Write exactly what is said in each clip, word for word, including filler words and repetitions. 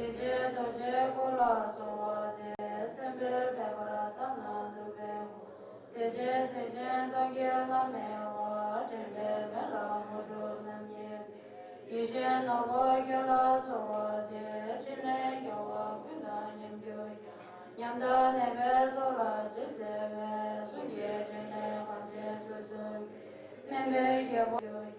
ཡེ་ཤེས་རྡོ་རྗེའི་སྐུ་ལ་གསོལ་བ་འདེབས། མཚན་དཔེ་བེ་ཀར་ཏ་ན་ནུབ་པའི་དགོངས། བདེ་ཆེན་གཟི་ཅན་ཏང་གི་བླ་མའི་དབང་། དྲན་པའི་མེ་ལྷ་དངོས་གྲུབ་རྣམ་གཉིས་ལྡན། ཡིད་བཞིན་ནོར་བུ་ཁྱོད་ལ་གསོལ་བ་འདེབས། ཕྲིན་ལས་རྒྱལ་བ་ཀུན་དང་མཉམ་གྱུར་ཀྱང་། ཉམས་དང་ནད་པའི་ཚོགས་ལ་ཅི་མཛད་པའི། གསུང་གི་ཕྲིན་ལས་གངས་ཅན་སྲོལ་གསུམ་པའི། སྨན་པའི་རྒྱལ་པོ་ཁྱོད་ཀྱང་།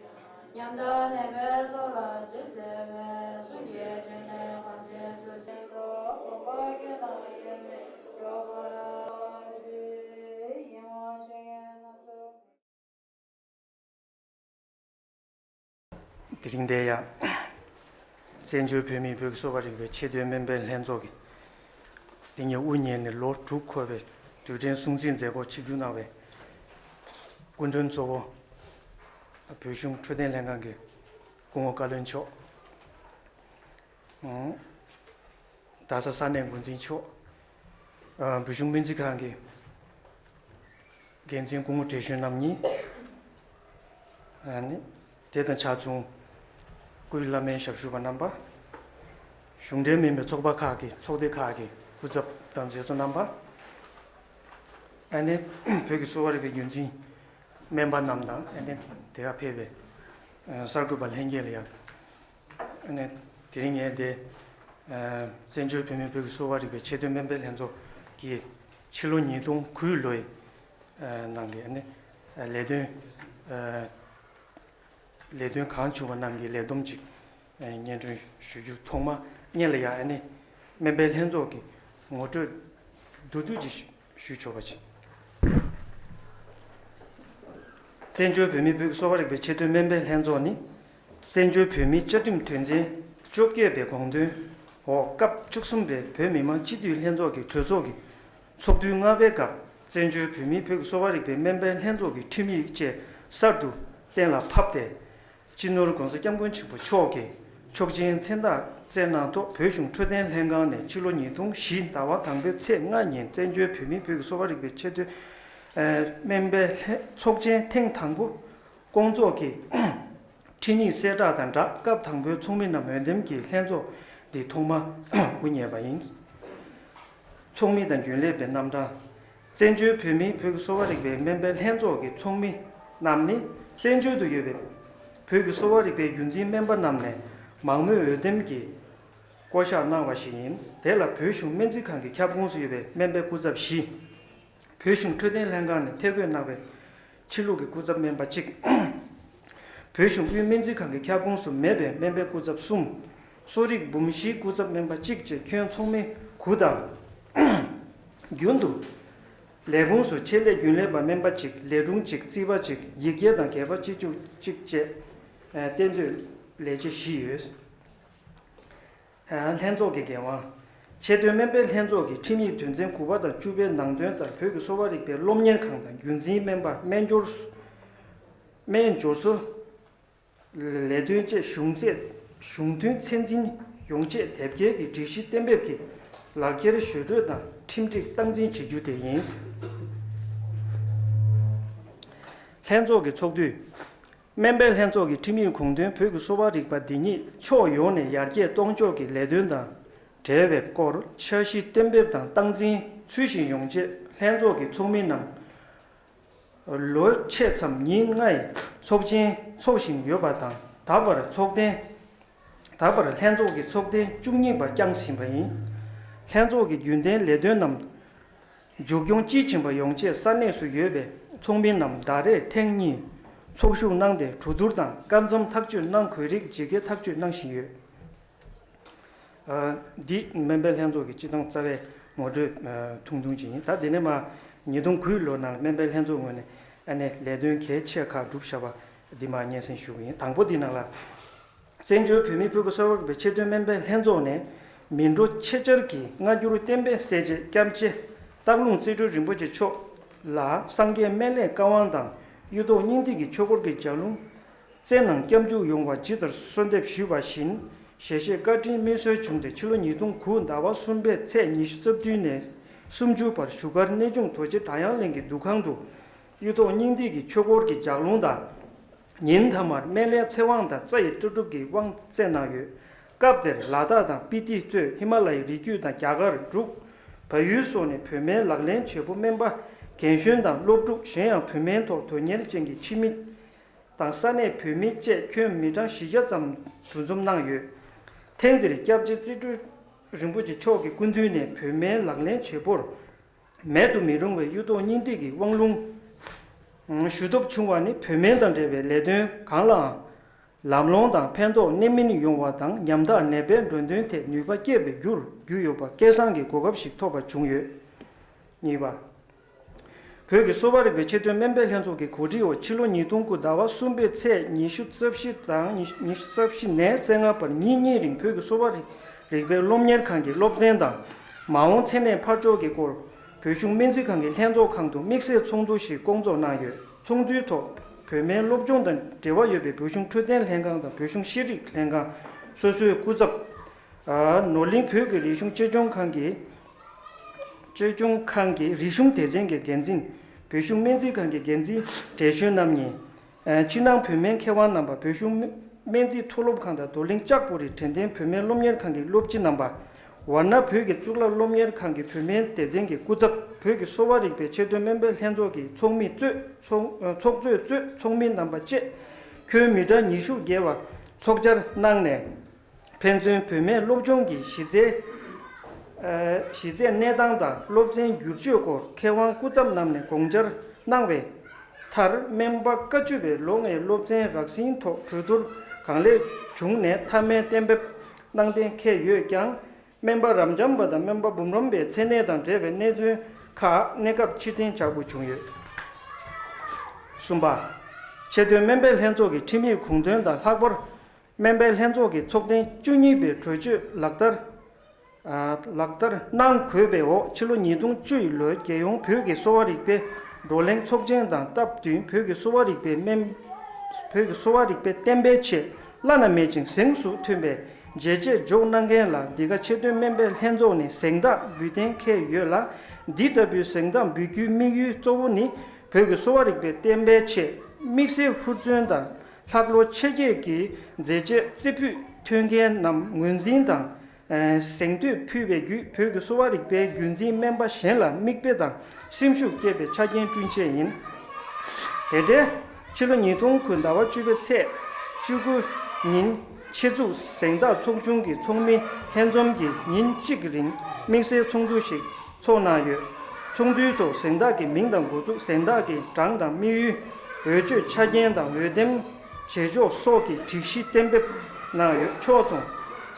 ཉམས་དང་ནད་པའི་ཚོགས་ལ་ཅི་མཛད་པའི། གསུང་གི་ཕྲིན་ལས་གངས་ཅན་སྲོལ་གསུམ་དུ། དགོངས་པ་ཁྱོད་དང་དབྱེར་མེད་འགྲུབ་པར་ཤོག། ཡེ་ཤེས་ཡིད་བཞིན་ནོར་བུ་ཁྱོད་ལ་གསོལ་བ་འདེབས། དེ་རིང་འདིར་ཡང་བཙན་བྱོལ་བོད་མིའི་བོད་ཀྱི་གསོ་བ་རིག་པའི་ཆེས་མཐོའི་སྨན་པའི་ལྷན་ཚོགས་ཀྱི་དེ་ཉིད་དབུ་བརྙེས་ནས་ལོ་དྲུག་འཁོར་བའི་དུས་དྲན་སྲུང་བརྩིའི་མཛད་སྒོར་ཆིབས་བསྒྱུར་གནང་བའི་སྐུ་མགྲོན་གཙོ་བོ་བོད་གཞུང་འཕྲོད་བསྟེན་ལྷན་ཁང་གི་སྐུ་ངོ་བཀའ་བློན་མཆོག་རྡ་ས་ས་གནས་འགོ་འཛིན་མཆོག་བོད་གཞུང་སྨན་རྩིས་ཁང་གི་འགན་འཛིན་སྐུ་ངོ་བགྲེས་གཞོན་རྣམ་གཉིས། ཨ་ནི་དེ་དང་ཆ་མཚུངས་སྐུའི་བླ་མའི་ཞབས་ཞུ་བ་རྣམ་པ། གཞུང་འབྲེལ་མིན་པའི་ཚོགས་པ་ཁག་གི་ཚོགས་སྡེ་ཁག་གི་སྐུ་ཚབ་དང་མཛད་གཙོ་རྣམ་པ། ཨ་ནི་བོད་ཀྱི་གསོ་བ་རིག་པའི་རྒྱུན་འཛིན་སྨན་པ་རྣམས་དང་། ཨ་ནི་དེ་ག་ཕེབས་པའི་གསར་འགོད་པ་ལྷན་རྒྱས་ལ་ཡང་། ཨ་ནི་དེ་རིང་ངས་འདི་བཙན་བྱོལ་བོད་མིའི་བོད་ཀྱི་གསོ་བ་རིག་པའི་ཆེས་མཐོའི་སྨན་པའི་ལྷན་ཚོགས་ཀྱི་ཕྱི་ལོ་ཉིས་སྟོང་དགུ་ལོའི་ནང་གི་ཨ་ནི་ལས་དོན་ལས་དོན་གང་བྱུང་བ་རྣམས་ཀྱི་ལས་བསྡོམས་ཅིག་སྙན་སྒྲོན་ཞུ་རྒྱུ། ཐོག་མ་སྔོན་ལ་ཡང་ཨ་ནི་སྨན་པའི་ལྷན་ཚོགས་ཀྱི་ངོ་སྤྲོད་མདོར་བསྡུས་ཅིག་ཞུ་ཆོག་པ་བྱེད། བཙན་བྱོལ་བོད་མིའི་བོད་ཀྱི་གསོ་བ་རིག་པའི་ཆེས་མཐོའི་སྨན་པའི་ལྷན་ཚོགས་ནི། བཙན་བྱོལ་བོད་མིའི་བཅའ་ཁྲིམས་དོན་ཚན་བཅོ་བརྒྱད་པའི་དགོངས་དོན་འོག་སྐབས་བཅུ་གསུམ་པའི་བོད་མི་མང་སྤྱི་འཐུས་ལྷན་ཚོགས་ཀྱི་གྲོས་ཚོགས་ཀྱི་ཚོགས་དུས་ལྔ་པའི་སྐབས། བཙན་བྱོལ་བོད་མིའི་བོད་ཀྱི་གསོ་བ་རིག་པའི་སྨན་པའི་ལྷན་ཚོགས་ཀྱི་ཁྲིམས་ཡིག་བཅས་གསར་དུ་གཏན་ལ་ཕབ་སྟེ། སྤྱི་ནོར་༸གོང་ས་༸སྐྱབས་མགོན་ཆེན་པོ་མཆོག་གིས་ཆོག་མཆན་མཚན་རྟགས་བསྩལ་གནང་ཐོག་བོད་གཞུང་འཕྲོད་བསྟེན་ལྷན་ཁང་ནས་ཕྱི་ལོ་ཉིས་སྟོང་བཞི་ཟླ་བ་དང་པོའི་ཚེས་ལྔ་ཉིན་བཙན་བྱོལ་བོད་མིའི་བོད་ཀྱི་གསོ་བ་རིག་པའི་ཆེས་མཐོའི་སྨན་པའི་ཚོགས་ཆེན་ཐེངས་དང་པོ་སྐོང་ཚོགས་ཀྱི་ཁྲིམས་ཡིག་གསལ་བསྒྲགས་དང་སྦྲགས། སྐབས་དང་པོའི་ཚོགས་མི་རྣམས་འོས་འདེམས་ཀྱིས་ལྷན་ཚོགས་འདི་ཐོག་མ་དབུ་བརྙེས་པ་ཡིན། ཚོགས་མི་དང་རྒྱུན་ལས་པའི་རྣམ་གྲངས། བཙན་བྱོལ་བོད་མིའི་བོད་ཀྱི་གསོ་བ་རིག་པའི་སྨན་པའི་ལྷན་ཚོགས་ཀྱི་ཚོགས་མི་རྣམས་ནི། བཙན་བྱོལ་དུ་ཡོད་པའི་བོད་ཀྱི་གསོ་བ་རིག་པའི་རྒྱུན་འཛིན་སྨན་པ་རྣམས་ནས་མང་མོས་འོས་འདེམས་ཀྱིས་བསྐོ་གཞག་གནང་བ་ཞིག་ཡིན། དེ་ལ་བོད་གཞུང་སྨན་རྩིས་ཁང་གི་ཁྱབ་ཁོངས་སུ་ཡོད་པའི་སྨན་པའི་སྐུ་ཚབ་བཞི། བོད་གཞུང་འཕྲོད་བསྟེན་ལྷན་ཁང་ནས་ཐད་བསྐོས་གནང་བའི་ཕྱི་ལུགས་ཀྱི་སྐུ་ཚབ་སྨན་པ་གཅིག། བོད་གཞུང་དབུས་སྨན་རྩིས་ཁང་གི་ཁྱབ་ཁོངས་སུ་མེད་པའི་སྨན་པའི་སྐུ་ཚབ་གསུམ། གསོ་རིག་འབུམ་བཞིའི་སྐུ་ཚབ་སྨན་པ་གཅིག་བཅས་ཁྱོན་ཚོགས་མི་དགུ་དང་། རྒྱུན་དུ་ལས་ཁུངས་སུ་ཆེད་ལས་རྒྱུན་ལས་པ་སྨན་པ་གཅིག། ལས་དྲུང་གཅིག། རྩིས་པ་གཅིག། ཡིག་སྐྱེལ་དང་སྒལ་པ་སྤྱི་སྤྱོད་གཅིག་བཅས་གཏན་སྡོད་ལས་བྱེད་བཞི་ཡོད། ལྷན་ཚོགས་ཀྱི་འགན་དབང་། ཆེས་མཐོའི་སྨན་པའི་ལྷན་ཚོགས་ཀྱི་ཁྲིམས་ཡིག་དོན་ཚན་དགུ་པ་དང་བཅུ་པའི་ནང་དོན་ལྟར། བོད་ཀྱི་གསོ་བ་རིག་པའི་སློབ་གཉེར་ཁང་དང་རྒྱུན་འཛིན་སྨན་པ། སྨན་སྦྱོར། སྨན་སྦྱོར་གསོ་ལས་དོན་བཅས་གཞུང་ཚད། གཞུང་དོན་ཚད་འཛིན་ཡོང་ཆེད་དེབ་སྐྱེལ་གྱི་སྒྲིག་གཞི་གཏན་འབེབས་ཀྱི་ལག་འཁྱེར་ཞུ་སྤྲོད་དང་ཁྲིམས་སྒྲིག་སྟངས་འཛིན་བྱེད་རྒྱུ་དེ་ཡིན། ལྷན་ཚོགས་ཀྱི་ཚོགས་དུས། སྨན་པའི་ལྷན་ཚོགས་ཀྱི་ཁྲིམས་ཡིག་དགོངས་དོན། བོད་ཀྱི་གསོ་བ་རིག་པ་འདི་ཉིད་ཕྱོགས་ཡོངས་ནས་ཡར་རྒྱས་གཏོང་ཕྱོགས་ཀྱི་ལས་དོན་དང་འབྲེལ་བའི་སྐོར་འཆར་གཞི་གཏན་འབེབས་དང་སྟངས་འཛིན་ཚུལ་བཞིན་ཡོང་ཆེད། ལྷན་ཚོགས་ཀྱི་ཚོགས་མི་རྣམས་ལོ་ཕྱེད་ཙམ་ཉིན་ལྔ་ཡི་ཚོགས་ཆེན་འཚོགས་བཞིན་ཡོད་པ་དང་། ད་བར་ཚོགས་ཐེངས། ད་བར་ལྷན་ཚོགས་ཀྱི་ཚོགས་ཐེངས་བཅུ་གཉིས་པ་བསྐྱངས་ཟིན་པ་ཡིན། ལྷན་ཚོགས་ཀྱི་རྒྱུན་ལྡན་ལས་དོན་རྣམས་མཇུག་སྐྱོང་དཔྱིས་ཕྱིན་པ་ཡོང་ཆེད། ས་གནས་སུ་ཡོད་པའི་ཚོགས་མི་རྣམས་ཟླ་རེར་ཐེངས་གཉིས་ཚོགས་ཞུགས་གནང་སྟེ། གྲོས་བསྡུར་དང་སྐབས་མཚམས་ཐག་གཅོད་གནང་དགོས་རིགས་ཇི་དགེ་ཐག་གཅོད་གནང་བཞིན་ཡོད། འདི་སྨན་པའི་ལྷན་ཚོགས་ཀྱི་སྤྱི་བཏང་རྩ་བའི་ངོ་སྤྲོད་ཐུང་ཐུང་ཅིག་ཡིན། ད་དེ་ནས་མར་ཉིས་སྟོང་དགུ་ལོ་ནང་སྨན་པའི་ལྷན་ཚོགས་ངོས་ནས་ཨ་ནི་ལས་དོན་གལ་ཆེ་ཁག་བསྒྲུབས་བཞག་པ་འདི་མར་སྙན་སེང་ཞུ་གི་ཡིན། དང་པོ་འདི་ནང་ལ། བཙན་བྱོལ་བོད་མིའི་བོད་ཀྱི་གསོ་བ་རིག་པའི་ཆེས་མཐོའི་སྨན་པའི་ལྷན་ཚོགས་ནས་མི་འགྲོ་ཆེད་བཅར་གྱིས་སྔ་འགྱུར་བསྟན་པའི་གསལ་བྱེད་སྐྱབས་རྗེ་སྟག་ལུང་རྩེ་སྤྲུལ་རིན་པོ་ཆེ་མཆོག་ལ་སངས་རྒྱས་སྨན་བླའི་བཀའ་དབང་དང་གཡུ་ཐོག་སྙིང་ཐིག་གི་ཆོས་འཁོར་གྱི་ལྗགས་ལུང་། བསྩལ་གནང་སྐྱབས་འཇུག་ཡོང་བ་ཇི་ལྟར་གསོལ་འདེབས་ཞུས་པ་བཞིན་ཞལ་བཞེས་བཀའ་དྲིན་སྨིན་སྲོལ་བྱུང་སྟེ། ཕྱི་ལོ་ཉིས་སྟོང་དགུ་ཟླ་བ་གསུམ་པའི་ཚེས་ཉི་ཤུ་རྩ་བདུན་ནས་སུམ་ཅུ་བར་བཞུགས་སྒར་གནས་ཆུང་རྡོ་རྗེ་བྲག་གཡང་གླིང་གི་འདུ་ཁང་དུ་གཡུ་ཐོག་སྙིང་ཐིག་གི་ཆོས་འཁོར་གྱི་ལྗགས་ལུང་དང་། ཉིན་ཐ་མར་སྨན་བླའི་ཚེ་དབང་དང་རྩ་ཡི་ལྟོ་སྒྲུབ་ཀྱི་དབང་བསྩལ་གནང་ཡོད། སྐབས་དེར་ལ་དྭགས་དང་སྤི་ཏི་གཙོས་ཧི་མ་ལ་ཡའི་རི་རྒྱུད་དང་རྒྱ་གར་འབྲུག་བལ་ཡུལ་སོགས་ནས་བོད་སྨན་ལག་ལེན་བྱེད་པོ་སྨན་པ་རྒན་གཞོན་དང་སློབ་ཕྲུག་གཞན་ཡང་བོད་སྨན་ཐོག་དོན་གཉེར་ཅན་གྱི་ཕྱི་མི་དང་ས་གནས་བོད་མི་བཅས་ཁྱོན་མི་གྲངས་བཞི་བརྒྱ་ཙམ་འདུ་འཛོམས་གནང་ཡོད། ཐེངས་འདིར་སྐྱབས་རྗེ་རྩེ་སྤྲུལ་རིན་པོ་ཆེ་མཆོག་གི་སྐུ་མདུན་ནས་བོད་སྨན་ལག་ལེན་བྱེད་པོར་མེད་དུ་མི་རུང་བའི་གཡུ་ཐོག་སྙིང་ཐིག་གི་དབང་ལུང་ཞུ་ཐོབ་བྱུང་བ་ནི་བོད་སྨན་དང་འབྲེལ་བའི་ལས་དོན་གང་ལའང་ལམ་ལྷོང་དང་ཕན་ཐོགས་གནད་སྨིན་ཡོང་བ་དང་ཉམ་ཐག་ནད་པའི་འགྲོ་དོན་ཐད་ནུས་པ་སྐྱེད་པའི་རྒྱུར་གྱུར་ཡོད་པ་སྐལ་བཟང་གི་གོ་སྐབས་ཤིག་ཐོབ་པ་བྱུང་ཡོད། གཉིས་པ། བོད་ཀྱི་གསོ་བ་རིག་པའི་ཆེད་དོན་སྨན་པའི་ལྷན་ཚོགས་ཀྱི་གོ་སྒྲིག་འོག་ཕྱི་ལོ་ཉིས་སྟོང་དགུ་ཟླ་བ་གསུམ་པའི་ཚེས་ཉི་ཤུ་རྩ་བཞི་དང་ཉི་ཉི་ཤུ་རྩ་བཞི་ནས་རྩ་ལྔ་བར་ཉིན་གཉིས་རིང་བོད་ཀྱི་གསོ་བ་རིག་རིག་པའི་སློབ་གཉེར་ཁང་གི་སློབ་ཚན་དང་མ་འོངས་མཚན་གནས་ཕར་ཕྱོགས་ཀྱི་སྐོར་བོད་གཞུང་སྨན་རྩིས་ཁང་གི་ལྷན་ཚོགས་ཁང་དུ་དམིགས་བསལ་ཚོགས་འདུ་ཞིག་བསྐོང་ཚོགས་གནང་ཡོད། ཚོགས་འདུའི་ཐོག་བོད་སྨན་སློབ་སྦྱོང་དང་འབྲེལ་བ་ཡོད་པའི་བོད་གཞུང་འཕྲོད་བསྟེན་ལྷན་ཁང་དང་བོད་གཞུང་ཤེས་རིག་ལྷན་ཁང་སོ་སོའི་སྐུ་ཚབ། ཨ། ནོར་གླིང་བོད་ཀྱི་རིག་གཞུང་གཅེས་སྐྱོང་ཁང་གི་གཅེས་སྐྱོང་ཁང་གི་རིག་གཞུང་སྡེ་ཚན་གྱི་འགན་འཛིན། བོད་གཞུང་སྨན་རྩིས་ཁང་གི་འགན་འཛིན་བགྲེས་གཞོན་རྣམ་གཉིས། ཨ། ཕྱི་ནང་བོད་སྨན་མཁས་དབང་རྣམ་པ། བོད་གཞུང་སྨན་རྩིས་མཐོ་སློབ་ཁང་དང་རྡོར་གླིང་ལྕགས་པོ་རི་དྲན་རྟེན་བོད་སྨན་སློབ་གཉེར་ཁང་གི་སློབ་སྤྱི་རྣམ་པ། ཝཱ་ཎ་བོད་ཀྱི་གཙུག་ལག་སློབ་གཉེར་ཁང་གི་བོད་སྨན་སྡེ་ཚན་གྱི་སྐུ་ཚབ། བོད་ཀྱི་གསོ་བ་རིག་པའི་ཆེད་དོན་སྨན་པའི་ལྷན་ཚོགས་ཀྱི་ཚོགས་མི་གཙོས་ཚོགས་ཚོགས་གཙོས་གཙོས་ཚོགས་མི་རྣམ་པ་བཅས་ཁྱོན་མི་གྲངས་ཉི་ཤུ་བརྒལ་བ་ཚོགས་བཅར་གནང་ནས། ཕན་ཚུན་བོད་སྨན་སློབ་སྦྱོང་གི་གཞི་རྩའི་ཨ་གཞི་རྩའི་གནས་སྟངས་དང་སློབ་ཚན་བསྒྱུར་བཅོས་སྐོར་མཁས་དབང་སྐུ་ཚབ་རྣམས་ནས་དགོངས་འཆར་གནང་བའི་མཐར། སྨན་པ་བཀའ་བཅུ་པའི་ལོ་ལྔའི་སློབ་ཚན་རགས་ཟིན་ཐོག་གྲོས་བསྡུར་གང་ལེགས་བྱུང་ནས་མཐའ་མའི་གཏན་འབེབས་གནང་གཏན་འཁེལ་ཡོད་ཀྱང་། སྨན་པ་རབ་འབྱམས་པ་དང་སྨན་པ་འབུམ་རམས་པའི་མཚན་གནས་དང་འབྲེལ་བའི་གནད་དོན་ཁག་གནས་སྐབས་ཕྱིར་འཐེན་བྱ་དགོས་བྱུང་ཡོད། གསུམ་པ། ཆེད་དོན་སྨན་པའི་ལྷན་ཚོགས་ཀྱི་ཁྲིམས་ཡིག་དགོངས་དོན་དང་། ལྷག་པར་སྨན་པའི་ལྷན་ཚོགས་ཀྱི་ཚོགས་ཐེངས་བཅུ་གཉིས་པའི་གྲོས་ཆོད་ལག་བསྟར། ཨ། ལག་བསྟར་གནང་དགོས་པའི་འོག་ཕྱི་ལོ་ཉིས་སྟོང་བཅུ་ཡི་ལོའི་རྒྱལ་ཡོངས་བོད་ཀྱི་གསོ་བ་རིག་པའི་བགྲོ་གླེང་ཚོགས་ཆེན་དང་སྟབས་བསྟུན་བོད་ཀྱི་གསོ་བ་རིག་པའི་སྨན། བོད་ཀྱི་གསོ་བ་རིག་པའི་བསྟན་པའི་ཆེད་བླ་ན་མེད་ཅིང་གཟེངས་སུ་ཐོན་པའི་བྱས་རྗེས་འཇོག་གནང་མཁན་ལ་འདི་ག་ཆེད་དོན་སྨན་པའི་ལྷན་ཚོགས་ནས་གཟེངས་རྟགས་འབུལ་གཏན་འཁེལ་ཡོད་ལ། འདི་ལྟ་བུའི་གཟེངས་རྟགས་འབུལ་རྒྱུའི་དམིགས་ཡུལ་གཙོ་བོ་ནི། བོད་ཀྱི་གསོ་བ་རིག་པའི་བསྟན་པའི་ཆེད་དམིགས་བསལ་ཧུར་བརྩོན་དང་ལྷག་བློ་ཆེ་བསྐྱེད་ཀྱིས་མཛད་རྗེས་རྩེ་ཕུད་ཐོན་མཁན་རྣམས་ངོས་འཛིན་དང་། ཨ། གཟེངས་བསྟོད་ཕུལ་བའི་བརྒྱུད་བོད་ཀྱི་གསོ་བ་རིག་པའི་རྒྱུན་འཛིན་སྨན་པ་གཞན་ལ་མིག་དཔེ་དང་སེམས་ཤུགས་སྐྱེད་པའི་ཆ་རྐྱེན་བསྐྲུན་ཆེད་ཡིན། དེ་འབྲེལ་ཕྱི་ལོ་ཉིས་སྟོང་དགུ་ཟླ་བ་བཅུ་པའི་ཚེས་བཅུ་དགུ་ཉིན་ཆེད་འཛུགས་གཟེངས་རྟགས་ཚོགས་ཆུང་གི་ཚོགས་མི་ལྷན་འཛོམས་ཀྱིས་ཉིན་གཅིག་རིང་དམིགས་བསལ་ཚོགས་འདུ་ཞིག་ཚོགས་གནང་ཡོད། ཚོགས་འདུའི་ཐོག་གཟེངས་རྟགས་ཀྱི་མིང་དང་འགོ་འཛུགས། གཟེངས་རྟགས་ཀྱི་གྲངས་དང་དམིགས་ཡུལ། འོས་ཆོས་ཆ་རྐྱེན་དང་འོས་འདེམས་བྱེད་ཕྱོགས་སོགས་ཀྱི་སྒྲིག་གཞི་གཏན་འབེབས་གནང་ཡོད། ཕྱོགས་མཚུངས་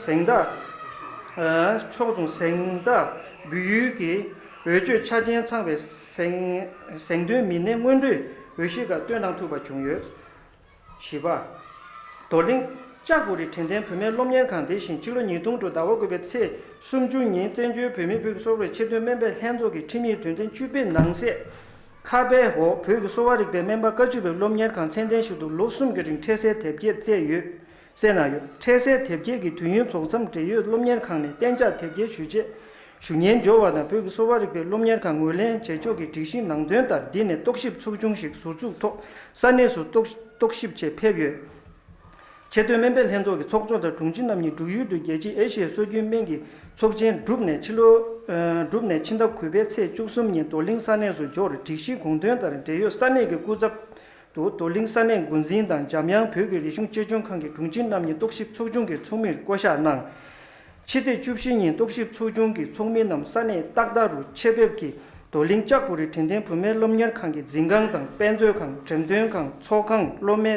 གཟེངས་རྟགས། ཨ། ཕྱོགས་མཚུངས་གཟེངས་རྟགས་འབུལ་ཡུལ་གྱི་འོས་ཆོས་ཆ་རྐྱེན་ཚང་བའི་གཟེངས་གཟེངས་འདོན་མི་སྣའི་སྔོན་འགྲོའི་འོས་གཞི་ཁག་བཏོན་གནང་ཐུབ་པ་བྱུང་ཡོད། བཞི་པ། རྡོར་གླིང་ལྕགས་པོ་རི་དྲན་རྟེན་བོད་སྨན་སློབ་གཉེར་ཁང་དེ་བཞིན་ཕྱི་ལོ་ཉིས་སྟོང་དྲུག་ཟླ་བ་དགུ་པའི་ཚེས་སུམ་ཅུ་ཉིན་བཙན་བྱོལ་བོད་མིའི་བོད་ཀྱི་གསོ་བའི་ཆེད་དོན་སྨན་པའི་ལྷན་ཚོགས་ཀྱི་ཁྲིམས་ཡིག་དོན་ཚན་བཅུ་པའི་ནང་གསེས་ཁ་པའི་འོག་བོད་ཀྱི་གསོ་བ་རིག་པའི་སྨན་པ་བཀའ་བཅུ་པའི་སློབ་གཉེར་ཁང་ཚད་ལྡན་ཞིག་ཏུ་ལོ་གསུམ་གྱི་རིང་འཕྲལ་སེལ་དེབ་སྐྱེལ་བསྩལ་ཡོད། གསལ་གནང་ཡོད། འཕྲལ་སེལ་དེབ་སྐྱེལ་གྱི་དུས་ཡུན་རྫོགས་མཚམས་འབྲེལ་ཡོད་སློབ་གཉེར་ཁང་ནས་གཏན་འཇགས་དེབ་སྐྱེལ་ཞུ་ཆེད་ཞུ་སྙན་འབྱོར་བ་དང་བོད་ཀྱི་གསོ་བ་རིག་པའི་སློབ་གཉེར་ཁང་ངོས་ལེན་བྱེད་ཕྱོགས་ཀྱི་སྒྲིག་གཞིའི་ནང་དོན་ལྟར་འདི་ནས་རྟོག་ཞིབ་ཚོགས་ཆུང་ཞིག་ཟུར་འཛུགས་ཐོག་ས་གནས་སུ་རྟོག་རྟོག་ཞིབ་ཆེད་ཕེབས་ཡོད། ཆེད་དོན་སྨན་པའི་ལྷན་ཚོགས་ཀྱི་ཚོགས་གཙོ་དང་དྲུང་ཆེ་རྣམ་གཉིས་འབྲུག་ཡུལ་དུ་རྒྱལ་སྤྱིའི་ཨེ་ཤི་ཡའི་སྲོལ་རྒྱུན་སྨན་གྱི་ཚོགས་ཆེན་གྲུབ་ནས་ཕྱི་ལོ། ཨ། གྲུབ་ནས་ཕྱི་ཟླ་དགུ་པའི་ཚེས་བཅུ་གསུམ་ཉིན་རྡོར་གླིང་ས་གནས་སུ་འབྱོར། སྒྲིག་གཞིའི་དགོངས་དོན་ལྟར་འབྲེལ་ཡོད་ས་གནས་ཀྱི་སྐུ་ཚབ་ཏུ་རྡོར་གླིང་ས་གནས་འགོ་འཛིན་དང་འཇམ་དབྱངས་བོད་ཀྱི་རིག་གཞུང་གཅེས་སྐྱོང་ཁང་གི་དྲུང་ཆེ་རྣམ་གཉིས་རྟོག་ཞིབ་ཚོགས་ཆུང་གི་ཚོགས་མིར་བསྐོ་གཞག་གནང་། ཕྱི་ཚེས་བཅུ་བཞི་ཉིན་རྟོག་ཞིབ་ཚོགས་ཆུང་གི་ཚོགས་མི་རྣམས་ས་གནས་ཏག་ཏག་རུ་ཆེད་ཕེབས་ཀྱིས་རྡོར་གླིང་ལྕགས་པོ་རི་དྲན་རྟེན་བུད་མེད་སློབ་གཉེར་ཁང་གི་འཛིན་ཁང་དང་དཔེ་མཛོད་ཁང་། འགྲེམས་སྟོན་ཁང་། ཚོགས་ཁང་། སློབ་མའི་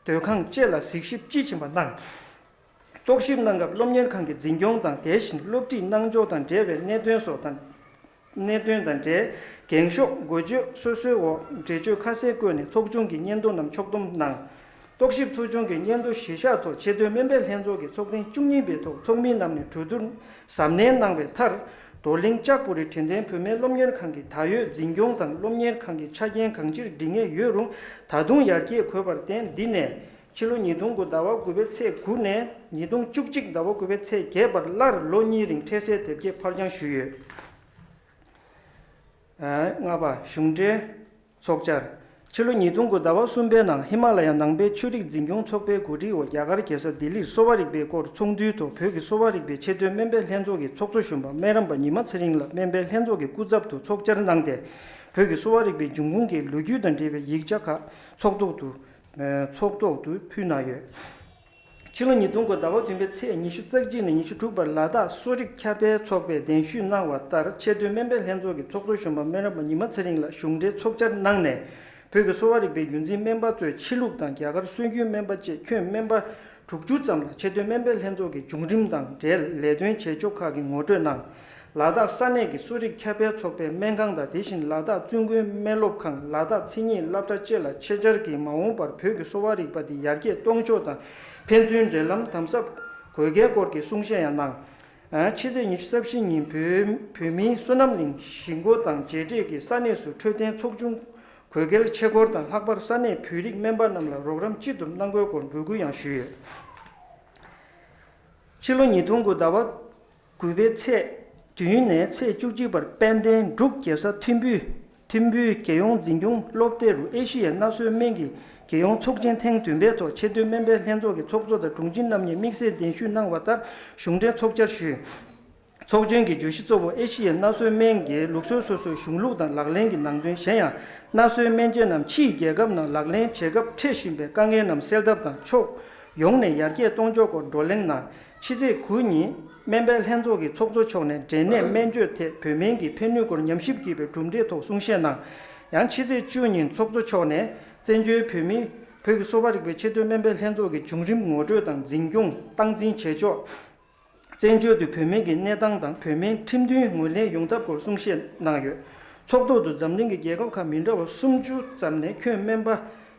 སྡོད་ཁང་བཅས་ལ་གཟིགས་ཞིབ་དཔྱིས་ཕྱིན་པ་གནང་། རྟོག་ཞིབ་གནང་སྐབས་སློབ་གཉེར་ཁང་གི་འཛིན་སྐྱོང་དང་དེ་བཞིན་སློབ་ཁྲིད་གནང་ཕྱོགས་དང་འབྲེལ་བའི་གནད་དོན་སོགས་དང་། གནད་དོན་དང་འབྲེལ་འགེངས་ཤོག་འགོ་བརྗོད་སོ་སོའི་འོག་འགྲེལ་བརྗོད་ཁ་གསལ་བཀོད་ནས་ཚོགས་ཆུང་གི་སྙན་ཐོ་རྣམས་ཕྱོགས་བསྡོམས་གནང་། རྟོག་ཞིབ་ཚོགས་ཆུང་གི་སྙན་ཐོ་གཞི་བཞག་ཐོག་ཆེད་དོན་སྨན་པའི་ལྷན་ཚོགས་ཀྱི་ཚོགས་ཐེངས་བཅུ་གཉིས་པའི་ཐོག་ཚོགས་མི་རྣམས་ནས་གྲོས་བསྡུར་གཟབ་ནན་གནང་བའི་མཐར། རྡོར་གླིང་ལྕགས་པོ་རི་དྲན་རྟེན་བུད་མེད་སློབ་གཉེར་ཁང་གི་ད་ཡོད་འཛིན་སྐྱོང་དང་སློབ་གཉེར་ཁང་གི་ཆ་རྐྱེན་གང་ཅིར་འགྲིག་ངེས་ཡོད་རུང་ད་དུང་ཡར་རྒྱས་དགོས་པར་བརྟེན་འདི་ནས། ཕྱི་ལོ་ཉིས་སྟོང་དགུ་ཟླ་བ་དགུ་པའི་ཚེས་དགུ་ནས་ཉིས་སྟོང་བཅུ་གཅིག་ཟླ་བ་དགུ་པའི་ཚེས་བརྒྱད་བར་སླར་ལོ་གཉིས་རིང་འཕྲལ་སེལ་དེབ་སྐྱེལ་ཕར་འགྱངས་ཞུས་ཡོད། ཨ། ལྔ་པ། གཞུང་འབྲེལ་ཚོགས་བཅར། ཕྱི་ལོ་ཉིས་སྟོང་དགུ་ཟླ་བ་གསུམ་པའི་ནང་ཧི་མ་ལ་ཡ་ནང་པའི་ཆོས་རིག་འཛིན་སྐྱོང་ཚོགས་པའི་གོ་སྒྲིག་འོག་རྒྱ་གར་རྒྱལ་ས་ལྡི་ལིར་གསོ་བ་རིག་པའི་སྐོར་ཚོགས་འདུའི་ཐོག་བོད་ཀྱི་གསོ་བ་རིག་པའི་ཆེད་དོན་སྨན་པའི་ལྷན་ཚོགས་ཀྱི་ཚོགས་གཙོ་གཞོན་པ་སྨན་རམས་པ་ཉི་མ་ཚེ་རིང་ལགས་སྨན་པའི་ལྷན་ཚོགས་ཀྱི་སྐུ་ཚབ་ཏུ་ཚོགས་བཅར་གནང་སྟེ། བོད་ཀྱི་གསོ་བ་རིག་པའི་འབྱུང་ཁུངས་ཀྱི་ལོ་རྒྱུས་དང་འབྲེལ་བའི་ཡིག་ཆ་ཁག་ཚོགས་ཐོག་ཏུ་ཚོགས་ཐོག་ཏུ་ཕུལ་གནང་ཡོད། ཕྱི་ལོ་ཉིས་སྟོང་དགུ་ཟླ་བ་བདུན་པའི་ཚེས་ཉི་ཤུ་རྩ་གཅིག་ནས་ཉི་ཤུ་དྲུག་བར་ལ་དྭགས་གསོ་རིག་ཁྱབ་སྤེལ་ཚོགས་པས་གདན་ཞུས་གནང་བ་ལྟར། ཆེད་དོན་སྨན་པའི་ལྷན་ཚོགས་ཀྱི་ཚོགས་གཙོ་གཞོན་པ་སྨན་རམས་པ་ཉི་མ་ཚེ་རིང་ལགས་གཞུང་འབྲེལ་ཚོགས་བཅར་གནང་ནས། བོད་ཀྱི་གསོ་བ་རིག་པའི་རྒྱུན་འཛིན་སྨན་པ་ཚོའི་ཕྱི་ལུགས་དང་རྒྱ་གར་སྲོལ་རྒྱུན་སྨན་པ་བཅས་ཁྱོན་སྨན་པ་དྲུག་ཅུ་ཙམ་ལ་ཆེད་དོན་སྨན་པའི་ལྷན་ཚོགས་ཀྱི་བྱུང་རིམ་དང་འབྲེལ་ལས་དོན་བྱེད་ཕྱོགས་ཁག་གི་ངོ་སྤྲོད་གནང་། ལ་དྭགས་ས་གནས་ཀྱི་གསོ་རིག་ཁྱབ་སྤེལ་ཚོགས་པའི་སྨན་ཁང་དང་། དེ་བཞིན་ལ་དྭགས་བཙུན་དགོན་སྨན་སློབ་ཁང་། ལ་དྭགས་མཚན་ཉིད་སློབ་གྲྭ་བཅས་ལ་ཆེད་བཅར་གྱིས་མ་འོངས་པར་བོད་ཀྱི་གསོ་བ་རིག་པ་འདི་ཡར་རྒྱས་གཏོང་ཕྱོགས་དང་ཕན་ཚུན་འབྲེལ་ལམ་དམ་ཟབ་དགོས་གལ་སྐོར་གྱི་གསུང་བཤད་ཡང་གནང་། ཕྱི་ཚེས་ཉི་ཤུ་རྩ་བཞི་ཉིན་བོད་བོད་མིའི་བསོད་ནམས་གླིང་གཞིས་འགོ་དང་རྗེས་འབྲེལ་གྱི་ས་གནས་སུ་འཕྲོད་བསྟེན་ཚོགས་ཆུང་དགོས་གལ་ཆེ་སྐོར་དང་། ལྷག་པར་ས་གནས་བོད་རིགས་སྨན་པ་རྣམས་ལ་རོགས་རམ་ཅི་ཐུབ་གནང་དགོས་སྐོར་འབོད་སྐུལ་ཡང་ཞུས་ཡོད། ཕྱི་ལོ་ཉིས་སྟོང་དགུ་ཟླ་བ་དགུ་པའི་ཚེས་བདུན་ནས་ཚེས་བཅུ་གཅིག་བར་དཔལ་ལྡན་འབྲུག་རྒྱལ་ས་ཐིམ་ཕུ་ཐིམ་ཕུའི་རྒྱལ་ཡོངས་འཛིན་སྐྱོང་སློབ་སྡེ་རུ་ཨེ་ཤི་ཡའི་སྣ་གསོའི་སྨན་གྱི་རྒྱལ་ཡོངས་ཚོགས་ཆེན་ཐེངས་བདུན་པའི་ཐོག་ཆེད་དོན་སྨན་པའི་ལྷན་ཚོགས་ཀྱི་ཚོགས་གཙོ་དང་དྲུང་ཆེ་རྣམ་གཉིས་དམིགས་བསལ་གདན་ཞུ་གནང་བ་ལྟར་གཞུང་འབྲེལ་ཚོགས་བཅར་ཞུས། ཚོགས་ཆེན་གྱི་བརྗོད་གཞི་གཙོ་བོ་ཨེ་ཤི་ཡའི་སྣ་གསོའི་སྨན་གྱི་ལུགས་སྲོལ་སོ་སོའི་གཞུང་ལུགས་དང་ལག་ལེན་གྱི་ནང་དོན། གཞན་ཡང་སྣ་གསོའི་སྨན་བཅོས་རྣམས་ཕྱིའི་རྒྱལ་ཁབ་ནང་ལག་ལེན་བྱེད་སྐབས་འཕྲད་བཞིན་པའི་དཀའ་ངལ་རྣམས་སེལ་ཐབས་དང་ཕྱོགས་ཡོངས་ནས་ཡར་རྒྱས་གཏོང་ཕྱོགས་སྐོར་བགྲོ་གླེང་གནང་། ཕྱི་ཚེས་དགུ་ཉིན་སྨན་པའི་ལྷན་ཚོགས་ཀྱི་ཚོགས་གཙོ་མཆོག་ནས་འབྲས་ནད་སྨན་བཅོས་ཐད་བོད་སྨན་གྱི་ཕན་ནུས་སྐོར་ཉམས་ཞིབ་བགྱིས་པའི་གྲུབ་འབྲས་ཐོག་གསུང་བཤད་གནང་། ཡང་ཕྱི་ཚེས་བཅུ་ཉིན་ཚོགས་གཙོ་མཆོག་ནས་བཙན་བྱོལ་བོད་མིའི་བོད་ཀྱི་གསོ་བ་རིག་པའི་ཆེད་དོན་སྨན་པའི་ལྷན་ཚོགས་ཀྱི་བྱུང་རིམ་ངོ་སྤྲོད་དང་། འཛིན་སྐྱོང་སྟངས་འཛིན་བྱེད་ཕྱོགས། བཙན་བྱོལ་དུ་བོད་སྨན་གྱི་གནས་སྟངས་དང་། བོད་སྨན་ཁྲིམས་མཐུན་ངོས་ལེན་ཡོང་ཐབས་སྐོར་གསུང་བཤད་གནང་ཡོད། ཚོགས་ཐོག་ཏུ་འཛམ་གླིང་གི་རྒྱལ་ཁབ་ཁག་མི་འདྲ་བ་སུམ་ཅུ་ཙམ་ནས་ཁྱོན་སྨན་པ་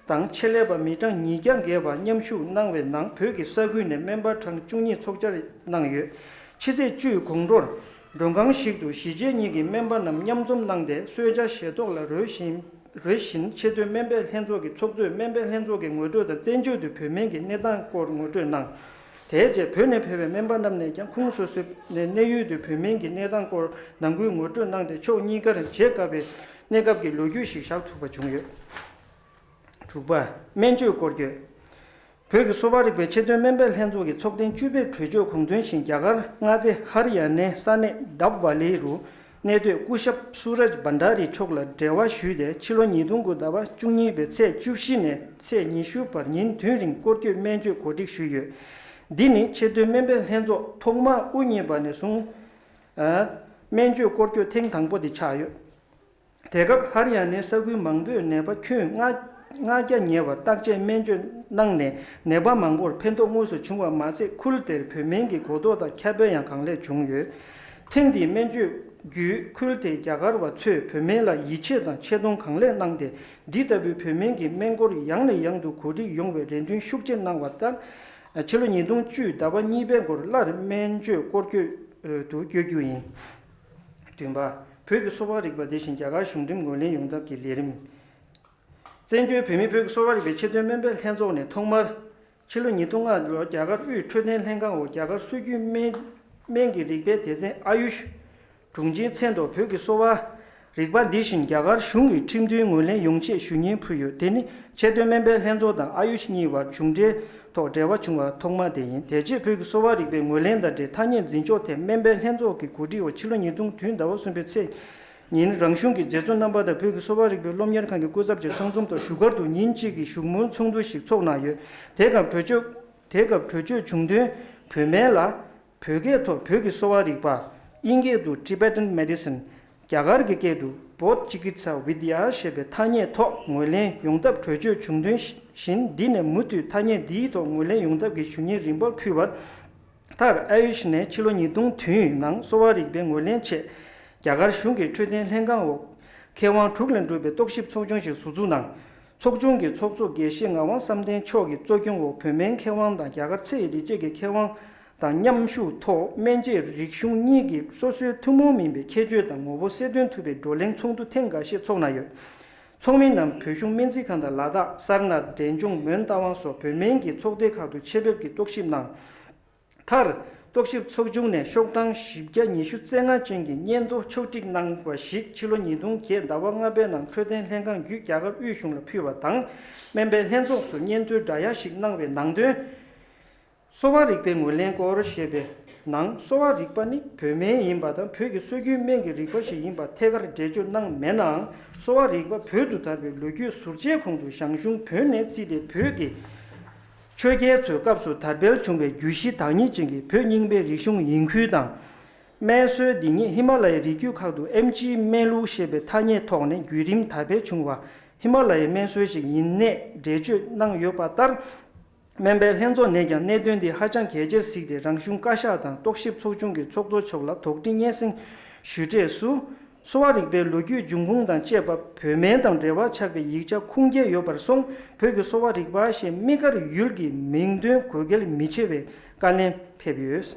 དང་ཆེད་ལས་པ་མི་གྲངས་ཉིས་བརྒྱ་བརྒལ་བ་མཉམ་ཞུགས་གནང་བའི་ནང་། བོད་ཀྱི་ས་ཁུལ་ནས་སྨན་པ་གྲངས་བཅུ་གཉིས་ཚོགས་བཅར་གནང་ཡོད། ཕྱི་ཚེས་བཅུའི་དགོང་དྲོར་མགྲོན་ཁང་ཞིག་ཏུ་གཞིས་བྱེས་གཉིས་ཀྱི་སྨན་པ་རྣམས་མཉམ་འཛོམས་གནང་སྟེ། གསོལ་ཇ་བཞེས་ཐོག་ལ་རོལ་བཞིན་རོལ་བཞིན་ཆེད་དོན་སྨན་པའི་ལྷན་ཚོགས་ཀྱི་ཚོགས་གཙོས་སྨན་པའི་ལྷན་ཚོགས་ཀྱི་ངོ་སྤྲོད་དང་། བཙན་བྱོལ་དུ་བོད་སྨན་གྱི་གནས་སྟངས་སྐོར་ངོ་སྤྲོད་གནང་། དེའི་རྗེས་བོད་ནས་ཕེབས་པའི་སྨན་པ་རྣམས་ནས་ཀྱང་ཁོངས་སོ་སོའི་གནས་ཡུལ་དུ་བོད་སྨན་གྱི་གནས་སྟངས་སྐོར་ནང་ཁུལ་ངོ་སྤྲོད་གནང་སྟེ། ཕྱོགས་གཉིས་ཀར་བརྗེད་དཀའ་བའི་གནས་སྐབས་ཀྱི་ལོ་རྒྱུས་ཤིག་བཞག་ཐུབ་པ་བྱུང་ཡོད། དྲུག་པ། སྨན་བཅོས་སྐོར་སྐྱོད། བོད་ཀྱི་གསོ་བ་རིག་པའི་ཆེད་དོན་སྨན་པའི་ལྷན་ཚོགས་ཀྱི་ཚོགས་ཐེངས་བཅུ་པའི་གྲོས་ཆོད་དགོངས་དོན་བཞིན། རྒྱ་གར་མངའ་སྡེ་ཧར་ཡ་ནའི་ས་གནས་ཌབ་ཝ་ལི་རུ་གནས་སྡོད་སྐུ་ཞབས་སུ་རཱཇ་བྷན་ཌ་རི་མཆོག་ལ་འབྲེལ་བ་ཞུས་ཏེ། ཕྱི་ལོ་ཉིས་སྟོང་དགུ་ཟླ་བ་བཅུ་གཉིས་པའི་ཚེས་བཅུ་བཞི་ནས་ཚེས་ཉི་ཤུ་བར་ཉིན་བདུན་རིང་སྐོར་སྐྱོད་སྨན་བཅོས་གོ་སྒྲིག་ཞུས་ཡོད། འདི་ནི་ཆེད་དོན་སྨན་པའི་ལྷན་ཚོགས་ཐོག་མར་དབུ་བརྙེས་པ་ནས་བཟུང་ཨ་སྨན་བཅོས་སྐོར་སྐྱོད་ཐེངས་དང་པོ་དེ་ཆགས་ཡོད། དེ་སྐབས་ཧར་ཡ་ནའི་ས་ཁུལ་མང་པོས་ནད་པ་ཁྱོན་ལྔ་ལྔ་བརྒྱ་ཉེ་བར་བརྟག་དཔྱད་སྨན་བཅོས་གནང་ནས། ནད་པ་མང་པོར་ཕན་ཐོགས་དངོས་སུ་བྱུང་བ་མ་ཟད། ཁུལ་དེར་བོད་སྨན་གྱི་གོ་རྟོགས་དང་ཁྱབ་སྤེལ་ཡང་གང་ལེགས་བྱུང་ཡོད། ཐེངས་འདིའི་སྨན་བཅོས་བརྒྱུད་ཁུལ་དེའི་རྒྱ་གར་བ་ཚོས་བོད་སྨན་ལ་ཡིད་ཆེས་དང་ཆེ་མཐོང་གང་ལེགས་གནང་སྟེ། འདི་ལྟ་བུའི་བོད་སྨན་གྱི་སྨན་སྐོར་ཡང་ནས་ཡང་དུ་གོ་སྒྲིག་ཡོང་བའི་རེ་འདུན་ཤུགས་ཆེ་གནང་བ་ལྟར། ཕྱི་ལོ་ཉིས་སྟོང་བཅུ་ཟླ་བ་གཉིས་པའི་འགོར་སླར་སྨན་བཅོས་སྐོར་སྐྱོད་དུ་བསྐྱོད་རྒྱུ་ཡིན། བདུན་པ། བོད་ཀྱི་གསོ་བ་རིག་པ་དེ་བཞིན་རྒྱ་གར་གཞུང་འབྲེལ་ངོས་ལེན་ཡོང་ཐབས་ཀྱི་ལས་རིམ། བཙན་བྱོལ་བོད་མིའི་བོད་ཀྱི་གསོ་བ་རིག་པའི་ཆེད་དོན་སྨན་པའི་ལྷན་ཚོགས་ནས་ཐོག་མར་ཕྱི་ལོ་ཉིས་སྟོང་ལྔ་ལོར་རྒྱ་གར་དབུས་འཕྲོད་བསྟེན་ལྷན་ཁང་འོག་རྒྱ་གར་སྲོལ་རྒྱུན་སྨན་སྨན་གྱི་རིག་པའི་སྡེ་ཚན་ཨ་ཡུཤ་དྲུང་ཆེའི་མཚན་ཐོག་བོད་ཀྱི་གསོ་བ་རིག་པ་འདི་བཞིན་རྒྱ་གར་གཞུང་གིས་ཁྲིམས་མཐུན་ངོས་ལེན་ཡོང་ཆེད་ཞུ་སྙན་ཕུལ་ཡོད། དེ་ནི་ཆེད་དོན་སྨན་པའི་ལྷན་ཚོགས་དང་ཨ་ཡུཤ་གཉིས་བར་གཞུང་འབྲེལ་ཐོག་འབྲེལ་བ་བྱུང་བ་ཐོག་མ་དེ་ཡིན། དེ་རྗེས་བོད་ཀྱི་གསོ་བ་རིག་པའི་ངོས་ལེན་དང་འབྲེལ་ཐ་སྙད་འཛིན་ཕྱོགས་ཐད་སྨན་པའི་ལྷན་ཚོགས་ཀྱི་གོ་སྒྲིག་འོག་ཕྱི་ལོ་ཉིས་སྟོང་བདུན་ཟླ་བ་གསུམ་པའི་ཚེས་ཉིན་རང་གཞུང་གི་མཛད་གཙོ་རྣམ་པ་དང་བོད་ཀྱི་གསོ་བ་རིག་པའི་སློབ་གཉེར་ཁང་གི་སྐུ་ཚབ་བཅས་ཚང་འཛོམས་ཐོག་བཞུགས་སྒར་དུ་ཉིན་གཅིག་གི་བཞུགས་མོལ་ཚོགས་འདུ་ཞིག་ཚོགས་གནང་ཡོད། དེ་སྐབས་གྲོས་ཆོད། དེ་སྐབས་གྲོས་ཆོད་བྱུང་དོན། བོད་སྨན་ལ་བོད་སྐད་ཐོག་བོད་ཀྱི་གསོ་བ་རིག་པ། དབྱིན་སྐད་དུ་Tibetan Medicine། རྒྱ་གར་གྱི་སྐད་དུ་Bodh Chikitsa Vidya ཞེས་པའི་ཐ་སྙད་ཐོག་ངོས་ལེན་ཡོང་ཐབས་གྲོས་ཆོད་བྱུང་དོན་བཞིན། འདི་ནས་མུ་མཐུད་ཐ་སྙད་འདིའི་ཐོག་ངོས་ལེན་ཡོང་ཐབས་ཀྱི་ཞུ་སྙན་རིམ་པར་ཕུལ་བར། མཐར་ཨ་ཡུཤ་ནས་ཕྱི་ལོ་ཉིས་སྟོང་བདུན་ནང་གསོ་བ་རིག་པའི་ངོས་ལེན་ཆེད་རྒྱ་གར་གཞུང་གི་འཕྲོད་བསྟེན་ལྷན་ཁང་འོག་མཁས་དབང་དྲུག་ལས་གྲུབ་པའི་རྟོག་ཞིབ་ཚོགས་ཆུང་ཞིག་ཟུར་འཛུགས་གནང་། ཚོགས་ཆུང་གི་ཚོགས་གཙོ་དགེ་བཤེས་ངག་དབང་བསམ་གཏན་མཆོག་གི་གཙོ་སྐྱོང་འོག་བོད་སྨན་མཁས་དབང་དང་རྒྱ་གར་ཚེ་ཡི་རིག་བྱེད་ཀྱི་མཁས་དབང་དང་མཉམ་ཞུགས་ཐོག་སྨན་དཔྱད་རིག་གཞུང་གཉིས་ཀྱི་སོ་སོའི་ཐུན་མོང་མིན་པའི་ཁྱད་ཆོས་དང་ངོ་བོ་གསལ་སྟོན་ཐུབ་པའི་བགྲོ་གླེང་ཚོགས་འདུ་ཐེངས་འགའ་ཤས་ཚོགས་གནང་ཡོད། ཚོགས་མི་རྣམས་བོད་གཞུང་སྨན་རྩིས་ཁང་དང་ལ་དྭགས། སར་ནཱཐ། འབྲས་ལྗོངས། མོན་རྟ་དབང་སོགས་བོད་སྨན་གྱི་ཚོགས་སྡེ་ཁག་ཏུ་ཆེད་ཕེབས་ཀྱིས་རྟོག་ཞིབ་གནང་། མཐར། རྟོག་ཞིབ་ཚོགས་ཆུང་ནས་ཤོག་གྲངས་བཞི་བརྒྱ་ཉི་ཤུ་རྩ་ལྔ་ཅན་གྱི་སྙན་ཐོ་ཕྱོགས་སྒྲིག་གནང་བ་ཞིག་ཕྱི་ལོ་ཉིས་སྟོང་བརྒྱད་ཟླ་བ་ལྔ་པའི་ནང་འཕྲོད་བསྟེན་ལྷན་ཁང་བརྒྱུད་རྒྱ་གར་དབུས་གཞུང་ལ་ཕུལ་བ་དང་། སྨན་པའི་ལྷན་ཚོགས་སུ་སྙན་ཐོའི་བསྒྲགས་ཡ་ཞིག་གནང་བའི་ནང་དོན། གསོ་བ་རིག་པའི་ངོས་ལེན་སྐོར་ཞེས་པའི་ནང་། གསོ་བ་རིག་པ་ནི་བོད་སྨན་ཡིན་པ་དང་། བོད་ཀྱི་སྲོལ་རྒྱུན་སྨན་གྱི་རིག་པ་ཞིག་ཡིན་པ་ཐད་ཀར་འགྲེལ་བརྗོད་གནང་མེད་ནའང་། གསོ་བ་རིག་པ་བོད་དུ་དར་བའི་ལོ་རྒྱུས་ཟུར་བཅད་གོང་དུ་ཞང་ཞུང་བོན་ནས་བརྩིས་ཏེ། བོད་ཀྱི་ཆོས་རྒྱལ་ཚོའི་སྐབས་སུ་དར་འཕེལ་བྱུང་བའི་རྒྱུད་བཞི་བདག་ཉིད་ཅན་གྱི་བོད་རྙིང་པའི་རིག་གཞུང་ཡིན་ཁུལ་དང་། སྨན་སྲོལ་འདི་ཉིད་ཧི་མ་ལ་ཡའི་རི་རྒྱུད་ཁག་ཏུ་ཨེམ་ཆིའི་སྨན་ལུགས་ཞེས་པའི་ཐ་སྙད་ཐོག་ནས་བརྒྱུད་རིམ་དར་འཕེལ་བྱུང་བ། ཧི་མ་ལ་ཡའི་སྨན་སྲོལ་ཞིག་ཡིན་ནས་འགྲེལ་བརྗོད་གནང་ཡོད་པ་ལྟར། སྨན་པའི་ལྷན་ཚོགས་ནས་ཀྱང་གནད་དོན་འདི་ཧ་ཅང་གལ་ཆེར་གཟིགས་ཏེ། རང་གཞུང་བཀའ་ཤག་དང་རྟོག་ཞིབ་ཚོགས་ཆུང་གི་ཚོགས་གཙོ་མཆོག་ལ་དོགས་འདྲི་སྙན་སེང་ཞུས་འབྲས་སུ། གསོ་བ་རིག་པའི་ལོ་རྒྱུས་འབྱུང་ཁུངས་དང་བཅས་པ་བོད་སྨན་དང་འབྲེལ་བ་ཆགས་པའི་ཡིག་ཆ་ཁུངས་སྐྱེལ་ཡོད་པར་སོང་། བོད་ཀྱི་གསོ་བ་རིག་པ་ཞེས་དམིགས་བཀར་ཡུལ་གྱི་མིང་དོན་དགོས་གལ་མི་ཆེ་བའི་བཀའ་ལན་ཕེབས་ཡོད།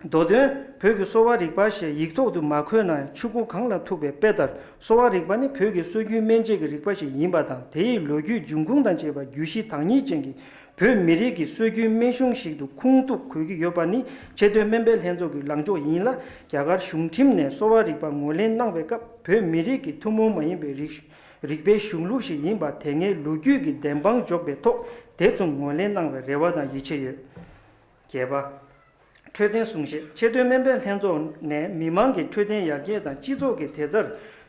མདོ་དོན། བོད་ཀྱི་གསོ་བ་རིག་པ་ཞེས་ཡིག་ཐོག་ཏུ་མ་འཁོད་ནའང་ཆུ་མགོ་གངས་ལ་ཐུག་པའི་དཔེ་ལྟར། གསོ་བ་རིག་པ་ནི་བོད་ཀྱི་སྲོལ་རྒྱུན་སྨན་དཔྱད་ཀྱི་རིག་པ་ཞིག་ཡིན་པ་དང་། དེའི་ལོ་རྒྱུས་འབྱུང་ཁུངས་དང་བཅས་པ་རྒྱུད་བཞི་བདག་ཉིད་ཅན་གྱི་བོད་མི་རིགས་ཀྱི་སྲོལ་རྒྱུན་སྨན་གཞུང་ཞིག་ཏུ་ཁུངས་གཏུགས་དགོས་ཀྱི་ཡོད་པ་ནི་ཆེས་མཐོའི་སྨན་པའི་ལྷན་ཚོགས་ཀྱི་ལངས་ཕྱོགས་ཡིན་ལ། རྒྱ་གར་གཞུང་ཁྲིམས་ནས་གསོ་བ་རིག་པ་ངོས་ལེན་གནང་བའི་སྐབས། བོད་མི་རིགས་ཀྱི་ཐུན་མོང་མ་ཡིན་པའི་རིག་རིག་པའི་གཞུང་ལུགས་ཤིག་ཡིན་པ་དེ་སྔའི་ལོ་རྒྱུས་ཀྱི་བདེན་དཔང་འཇོག་པའི་ཐོག་དེ་མཚུངས་ངོས་ལེན་གནང་བའི་རེ་བ་དང་ཡིད་ཆེས་ཡོད། བརྒྱད་པ། འཕྲོད་བསྟེན་གསུང་བཤད། ཆེས་མཐོའི་སྨན་པའི་ལྷན་ཚོགས་ནས་མི་མང་གི་འཕྲོད་བསྟེན་ཡར་རྒྱས་དང་སྤྱི་ཚོགས་ཀྱི་བདེ་རྩར་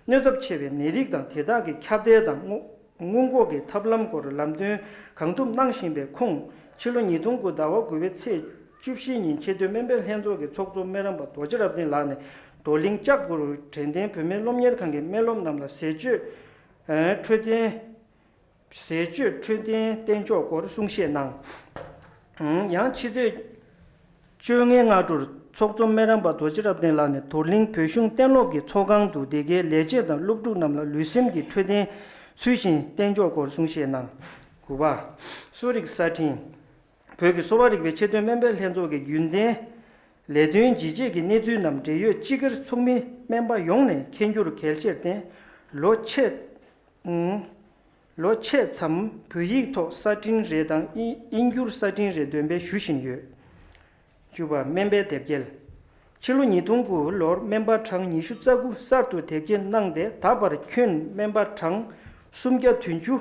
གནོད་ཚབས་ཆེ་བའི་ནད་རིགས་དང་དེ་དག་གི་ཁྱབ་གདལ་དང་སྔོན་སྔོན་འགོག་གི་ཐབས་ལམ་སྐོར་ལམ་སྟོན་གང་ཐུབ་གནང་བཞིན་པའི་ཁོངས། ཕྱི་ལོ་ཉིས་སྟོང་དགུ་ཟླ་བ་དགུ་པའི་ཚེས་བཅུ་བཞི་ཉིན་ཆེས་མཐོའི་སྨན་པའི་ལྷན་ཚོགས་ཀྱི་ཚོགས་གཙོ་སྨན་རམས་པ་རྡོ་རྗེ་རབ་བརྟན་ལགས་ནས་བགྲོ་གླེང་ལྕགས་པོར་དྲན་རྟེན་བོད་སྨན་སློབ་གཉེར་ཁང་གི་སྨན་སློབ་རྣམས་ལ་ཟས་སྤྱོད་འཕྲོད་བསྟེན། ཟས་སྤྱོད་འཕྲོད་བསྟེན་བསྟེན་ཕྱོགས་སྐོར་གསུང་བཤད་གནང་། ཡང་ཕྱི་ཚེས་བཅོ་ལྔའི་སྔ་དྲོར་ཚོགས་གཙོ་སྨན་རམས་པ་རྡོ་རྗེ་རབ་བརྟན་ལགས་ནས་རྡོར་གླིང་བོད་གཞུང་གཏན་སློབ་ཀྱི་ཚོགས་ཁང་དུ་སྡེ་དགེའི་ལས་བྱེད་དང་སློབ་ཕྲུག་རྣམས་ལ་ལུས་སེམས་ཀྱི་འཕྲོད་བསྟེན་ཚུལ་བཞིན་བསྟེན་ཕྱོགས་སྐོར་གསུང་བཤད་གནང་། དགུ་པ། གསོ་རིག་གསར་འཕྲིན། བོད་ཀྱི་གསོ་བ་རིག་པའི་ཆེས་མཐོའི་སྨན་པའི་ལྷན་ཚོགས་ཀྱི་རྒྱུན་ལྡན་ལས་དོན་ཇི་བྱེད་ཀྱི་གནས་ཚུལ་རྣམས་འབྲེལ་ཡོད་སྤྱི་སྒེར་ཚོགས་མི་སྨན་པ་ཡོངས་ནས་མཁྱེན་རྒྱུར་གལ་ཆེར་བརྟེན། ལོ་ཕྱེད། ལོ་ཕྱེད་ཙམ་བོད་ཡིག་ཐོག་གསར་འཕྲིན་རེ་དང་དབྱིན་དབྱིན་སྒྱུར་གསར་འཕྲིན་རེ་འདོན་སྤེལ་ཞུ་བཞིན་ཡོད། བཅུ་པ། སྨན་པའི་དེབ་སྐྱེལ། ཕྱི་ལོ་ཉིས་སྟོང་དགུ་ལོར་སྨན་པ་གྲངས་ཉི་ཤུ་རྩ་དགུ་གསར་དུ་དེབ་སྐྱེལ་གནང་སྟེ། ད་བར་ཁྱོན་སྨན་པ་གྲངས་སུམ་བརྒྱ་བདུན་ཅུ་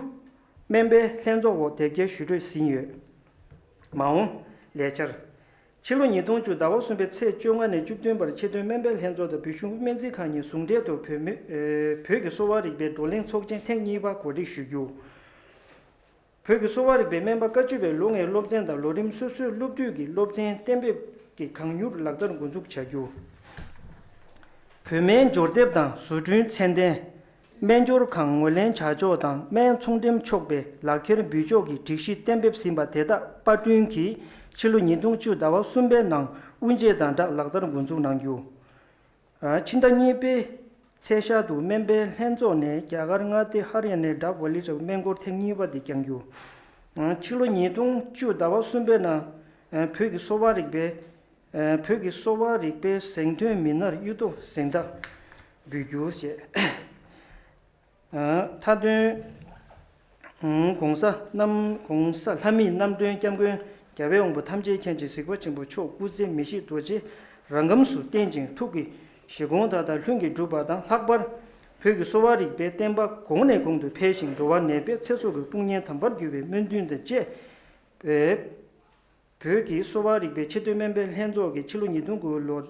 སྨན་པའི་ལྷན་ཚོགས་འོག་དེབ་སྐྱེལ་ཞུ་སྤྲོད་ཟིན་ཡོད། མ་འོངས་ལས་འཆར། ཕྱི་ལོ་ཉིས་སྟོང་བཅུ་ཟླ་བ་གསུམ་པའི་ཚེས་བཅོ་ལྔ་ནས་བཅུ་བདུན་བར་ཆེས་མཐོའི་སྨན་པའི་ལྷན་ཚོགས་དང་བོད་གཞུང་སྨན་རྩིས་ཁང་གཉིས་ཟུང་འབྲེལ་ཐོག་བོད་མི་ཨེ་བོད་ཀྱི་གསོ་བ་རིག་པའི་བགྲོ་གླེང་ཚོགས་ཆེན་ཐེངས་གཉིས་པ་གོ་སྒྲིག་ཞུ་རྒྱུ། བོད་ཀྱི་གསོ་བ་རིག་པའི་སྨན་པ་བཀའ་བཅུ་པའི་ལོ་ལྔའི་སློབ་ཚན་དང་ལོ་རིམ་སོ་སོའི་སློབ་དུས་ཀྱི་སློབ་ཚན་གཏན་འབེབས་ཀྱི་གང་མྱུར་ལག་བསྟར་འགོ་འཛུགས་བྱ་རྒྱུ། བོད་སྨན་སྦྱོར་དེབ་དང་བཟོ་སྐྲུན་ཚད་ལྡན། སྨན་སྦྱོར་ཁང་ངོས་ལེན་བྱ་ཕྱོགས་དང་སྨན་ཚོང་འགྲེམས་ཆོག་པའི་ལག་ཁྱེར་འབུལ་ཕྱོགས་ཀྱི་སྒྲིག་གཞི་གཏན་འབེབས་ཟིན་པ་དེ་དག་པར་སྐྲུན་གྱིས་ཕྱི་ལོ་ཉིས་སྟོང་བཅུ་ཟླ་བ་གསུམ་པའི་ནང་དབུ་འབྱེད་དང་སྦྲགས་ལག་བསྟར་འགོ་འཛུགས་གནང་རྒྱུ། ཕྱི་ཟླ་གཉིས་པའི་ཚེས་ཤར་དུ་སྨན་པའི་ལྷན་ཚོགས་ནས་རྒྱ་གར་མངའ་སྡེ་ཧ་རི་ཡ་ནའི་ཌབ་ཝ་ལི་རབ་སྨན་སྐོར་ཐེངས་གཉིས་པ་དེ་བསྐྱང་རྒྱུ། ཕྱི་ལོ་ཉིས་སྟོང་བཅུ་ཟླ་བ་གསུམ་པའི་ནང་བོད་ཀྱི་གསོ་བ་རིག་པའི་བོད་ཀྱི་གསོ་བ་རིག་པའི་གཟེངས་ཐོན་མི་སྣར་གཡུ་ཐོག་གཟེངས་རྟགས་འབུལ་རྒྱུ་བཅས། མཐའ་དོན། གོང་ས་རྣམ་གོང་ས་ལྷ་མིའི་རྣམ་གྲོལ་སྐྱབས་མགོན་རྒྱལ་བའི་དབང་པོ་ཐམས་ཅད་མཁྱེན་ཅིང་གཟིགས་པ་ཆེན་པོ་མཆོག་སྐུ་ཚེ་མི་ཤིགས་རྡོ་རྗེ་རང་ཁམས་སུ་བརྟན་ཅིང་ཐུགས་ཀྱི་བཞེད་དགོངས་མཐའ་དག་ལྷུན་གྱིས་གྲུབ་པ་དང་། ལྷག་པར་བོད་ཀྱི་གསོ་བ་རིག་པའི་བསྟན་པ་གོང་ནས་གོང་དུ་འཕེལ་ཞིང་འགྲོ་བ་ནད་པའི་ཚེ་སྲོག་གི་དཔུང་གཉེན་དམ་པར་གྱུར་པའི་སྨོན་འདུན་དང་བཅས། བོད་ཀྱི་གསོ་བ་རིག་པའི་ཆེས་མཐོའི་སྨན་པའི་ལྷན་ཚོགས་ཀྱི་ཕྱི་ལོ་ཉིས་སྟོང་དགུ་ལོ་ལས་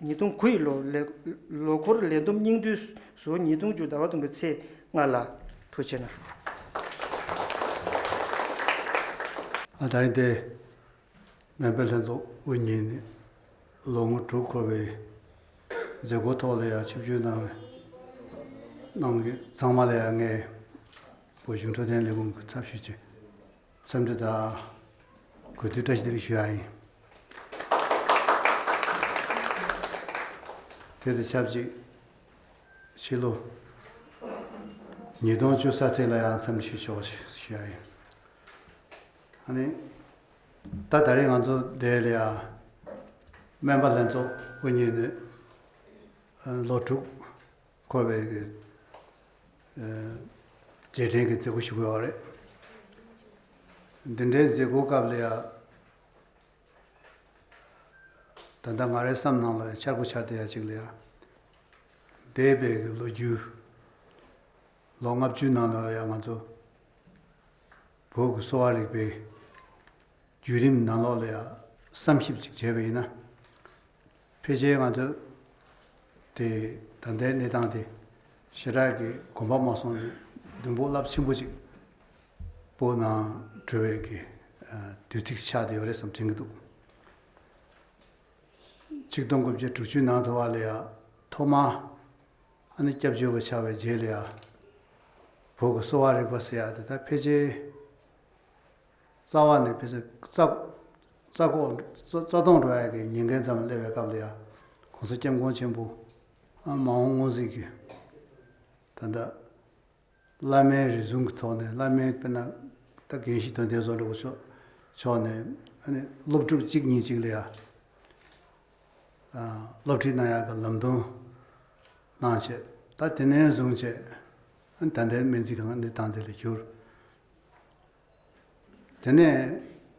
ཉིས་སྟོང་དགུ་ཡི་ལོ་ལས་ལོ་འཁོར་ལས་བསྡོམས་སྙིང་བསྡུས་སུ་ཉིས་སྟོང་བཅུ་ཟླ་བ་དང་པོའི་ཚེས་ལྔ་ལ། ཐུགས་རྗེ་གནང་། ཨ་ད་རིང་དེ་སྨན་པའི་ལྷན་ཚོགས་དབུ་བརྙེས་ནས་ལོ་ངོ་དྲུག་འཁོར་བའི་མཛད་སྒོ་ཐོག་ལ་ཡང་ཆིབས་བསྒྱུར་གནང་བའི་གནང་གི་ཚང་མ་ལ་ཡང་ངས་བོད་གཞུང་འཕྲོད་བསྟེན་ལས་ཁུངས་ཀྱི་ཚབ་ཞུས་ཀྱི། འཚམས་འདྲི་དང་གུས་འདུད་བཀྲ་ཤིས་བདེ་ལེགས་ཞུ་ཡ་ཡིན། དེ་དང་ཆབས་ཅིག་ཕྱི་ལོ་ཉིས་སྟོང་བཅུ་ས་ཚིགས་ལ་ཡང་འཚམས་འདྲི་ཞུ་ཆོག་ཞུ་ཡ་ཡིན། ཨ་ནི་ད་ད་རེས་ང་ཚོ་འདིར་ཡང་སྨན་པ་ལྷན་ཚོགས་དབུ་བརྙེས་ནས་ལོ་དྲུག་འཁོར་བའི་གི་ཨ་རྗེས་དྲན་གྱི་མཛད་སྒོ་ཞུ་གི་ཡོད་རེད། འདི་འདྲའི་མཛད་སྒོའི་སྐབས་ལ་ཡང་ ད་ལྟ་ང་རའི་བསམ་ནང་ལ་ཡང་འཆར་སྒོ་འཆར་བསྡད་ཡ་ཅིག་ལ་ཡ། འདས་པའི་གི་ལོ་རྒྱུས། ལོ་ལྔ་བཅུའི་ནང་ལ་ཡ་ང་ཚོ་བོད་ཀྱི་གསོ་བ་རིག་པའི་བརྒྱུད་རིམ་ནང་ལོགས་ལ་ཡ་བསམ་ཞིབ་ཅིག་བྱས་པ་ཡིན་ན། ཕལ་ཆེར་ང་ཚོ་དེ་ད་ལྟའི་གནས་སྟངས་དེ་ཞེ་དྲག་གི་གོམ་པ་མ་སོང་ནས་མདུན་སྤོ་རླབས་ཆེན་པོ་ཅིག་སྤོ་གནང་འགྲོ་བའི་གི་ཨ་དུས་ཚིགས་ཆགས་བསྡད་ཡོད་རེད་བསམ་དྲན་གྱི་འདུག་ཆིག་སྟོང་དགུ་བརྒྱ་དྲུག་ཅུའི་ནང་དུ་བ་ལ་ཡ་ཐོག་མ་ཨ་ནི་སྐྱབས་བཅོལ་བ་ཆགས་པའི་རྗེས་ལ་ཡ་བོད་ཀྱི་གསོ་བ་རིག་པ་ཟེར་ཡ་དེ་ད་ཕལ་ཆེར་རྩ་བ་ནས་ཕལ་ཆེར་རྩ་རྩ་ཁོག་རྩ་རྩ་སྟོང་འགྲོ་ཡ་གི་ཉེན་ཁའི་མཚམས་སླེབས་པའི་སྐབས་ལ་ཡ་༸གོང་ས་༸སྐྱབས་མགོན་ཆེན་པོ་ཨ་མ་འོངས་སྔོན་གཟིགས་ཀྱི་ད་ལྟ། བླ་མའི་རིགས་གཞུང་གི་ཐོག་ནས་བླ་མའི་དཔེར་ན་ད་རྒན་ཤེས་དོན་ལྡན་བཟོ་འདྲ་བོ་ཕྱོགས་ཕྱོགས་ནས་ཨ་ནི་སློབ་ཕྲུག་གཅིག་གཉིས་གཅིག་ལ་ཡ་ཨ་སློབ་ཁྲིད་གནང་ཡག་གི་ལམ་སྟོན་གནང་བྱས། ད་དེ་ནས་བཟུང་བྱས་ཨ་ནི་ད་ལྟའི་སྨན་རྩིས་ཁང་གནས་སྟངས་དེ་ལ་གྱུར། དེ་ནས་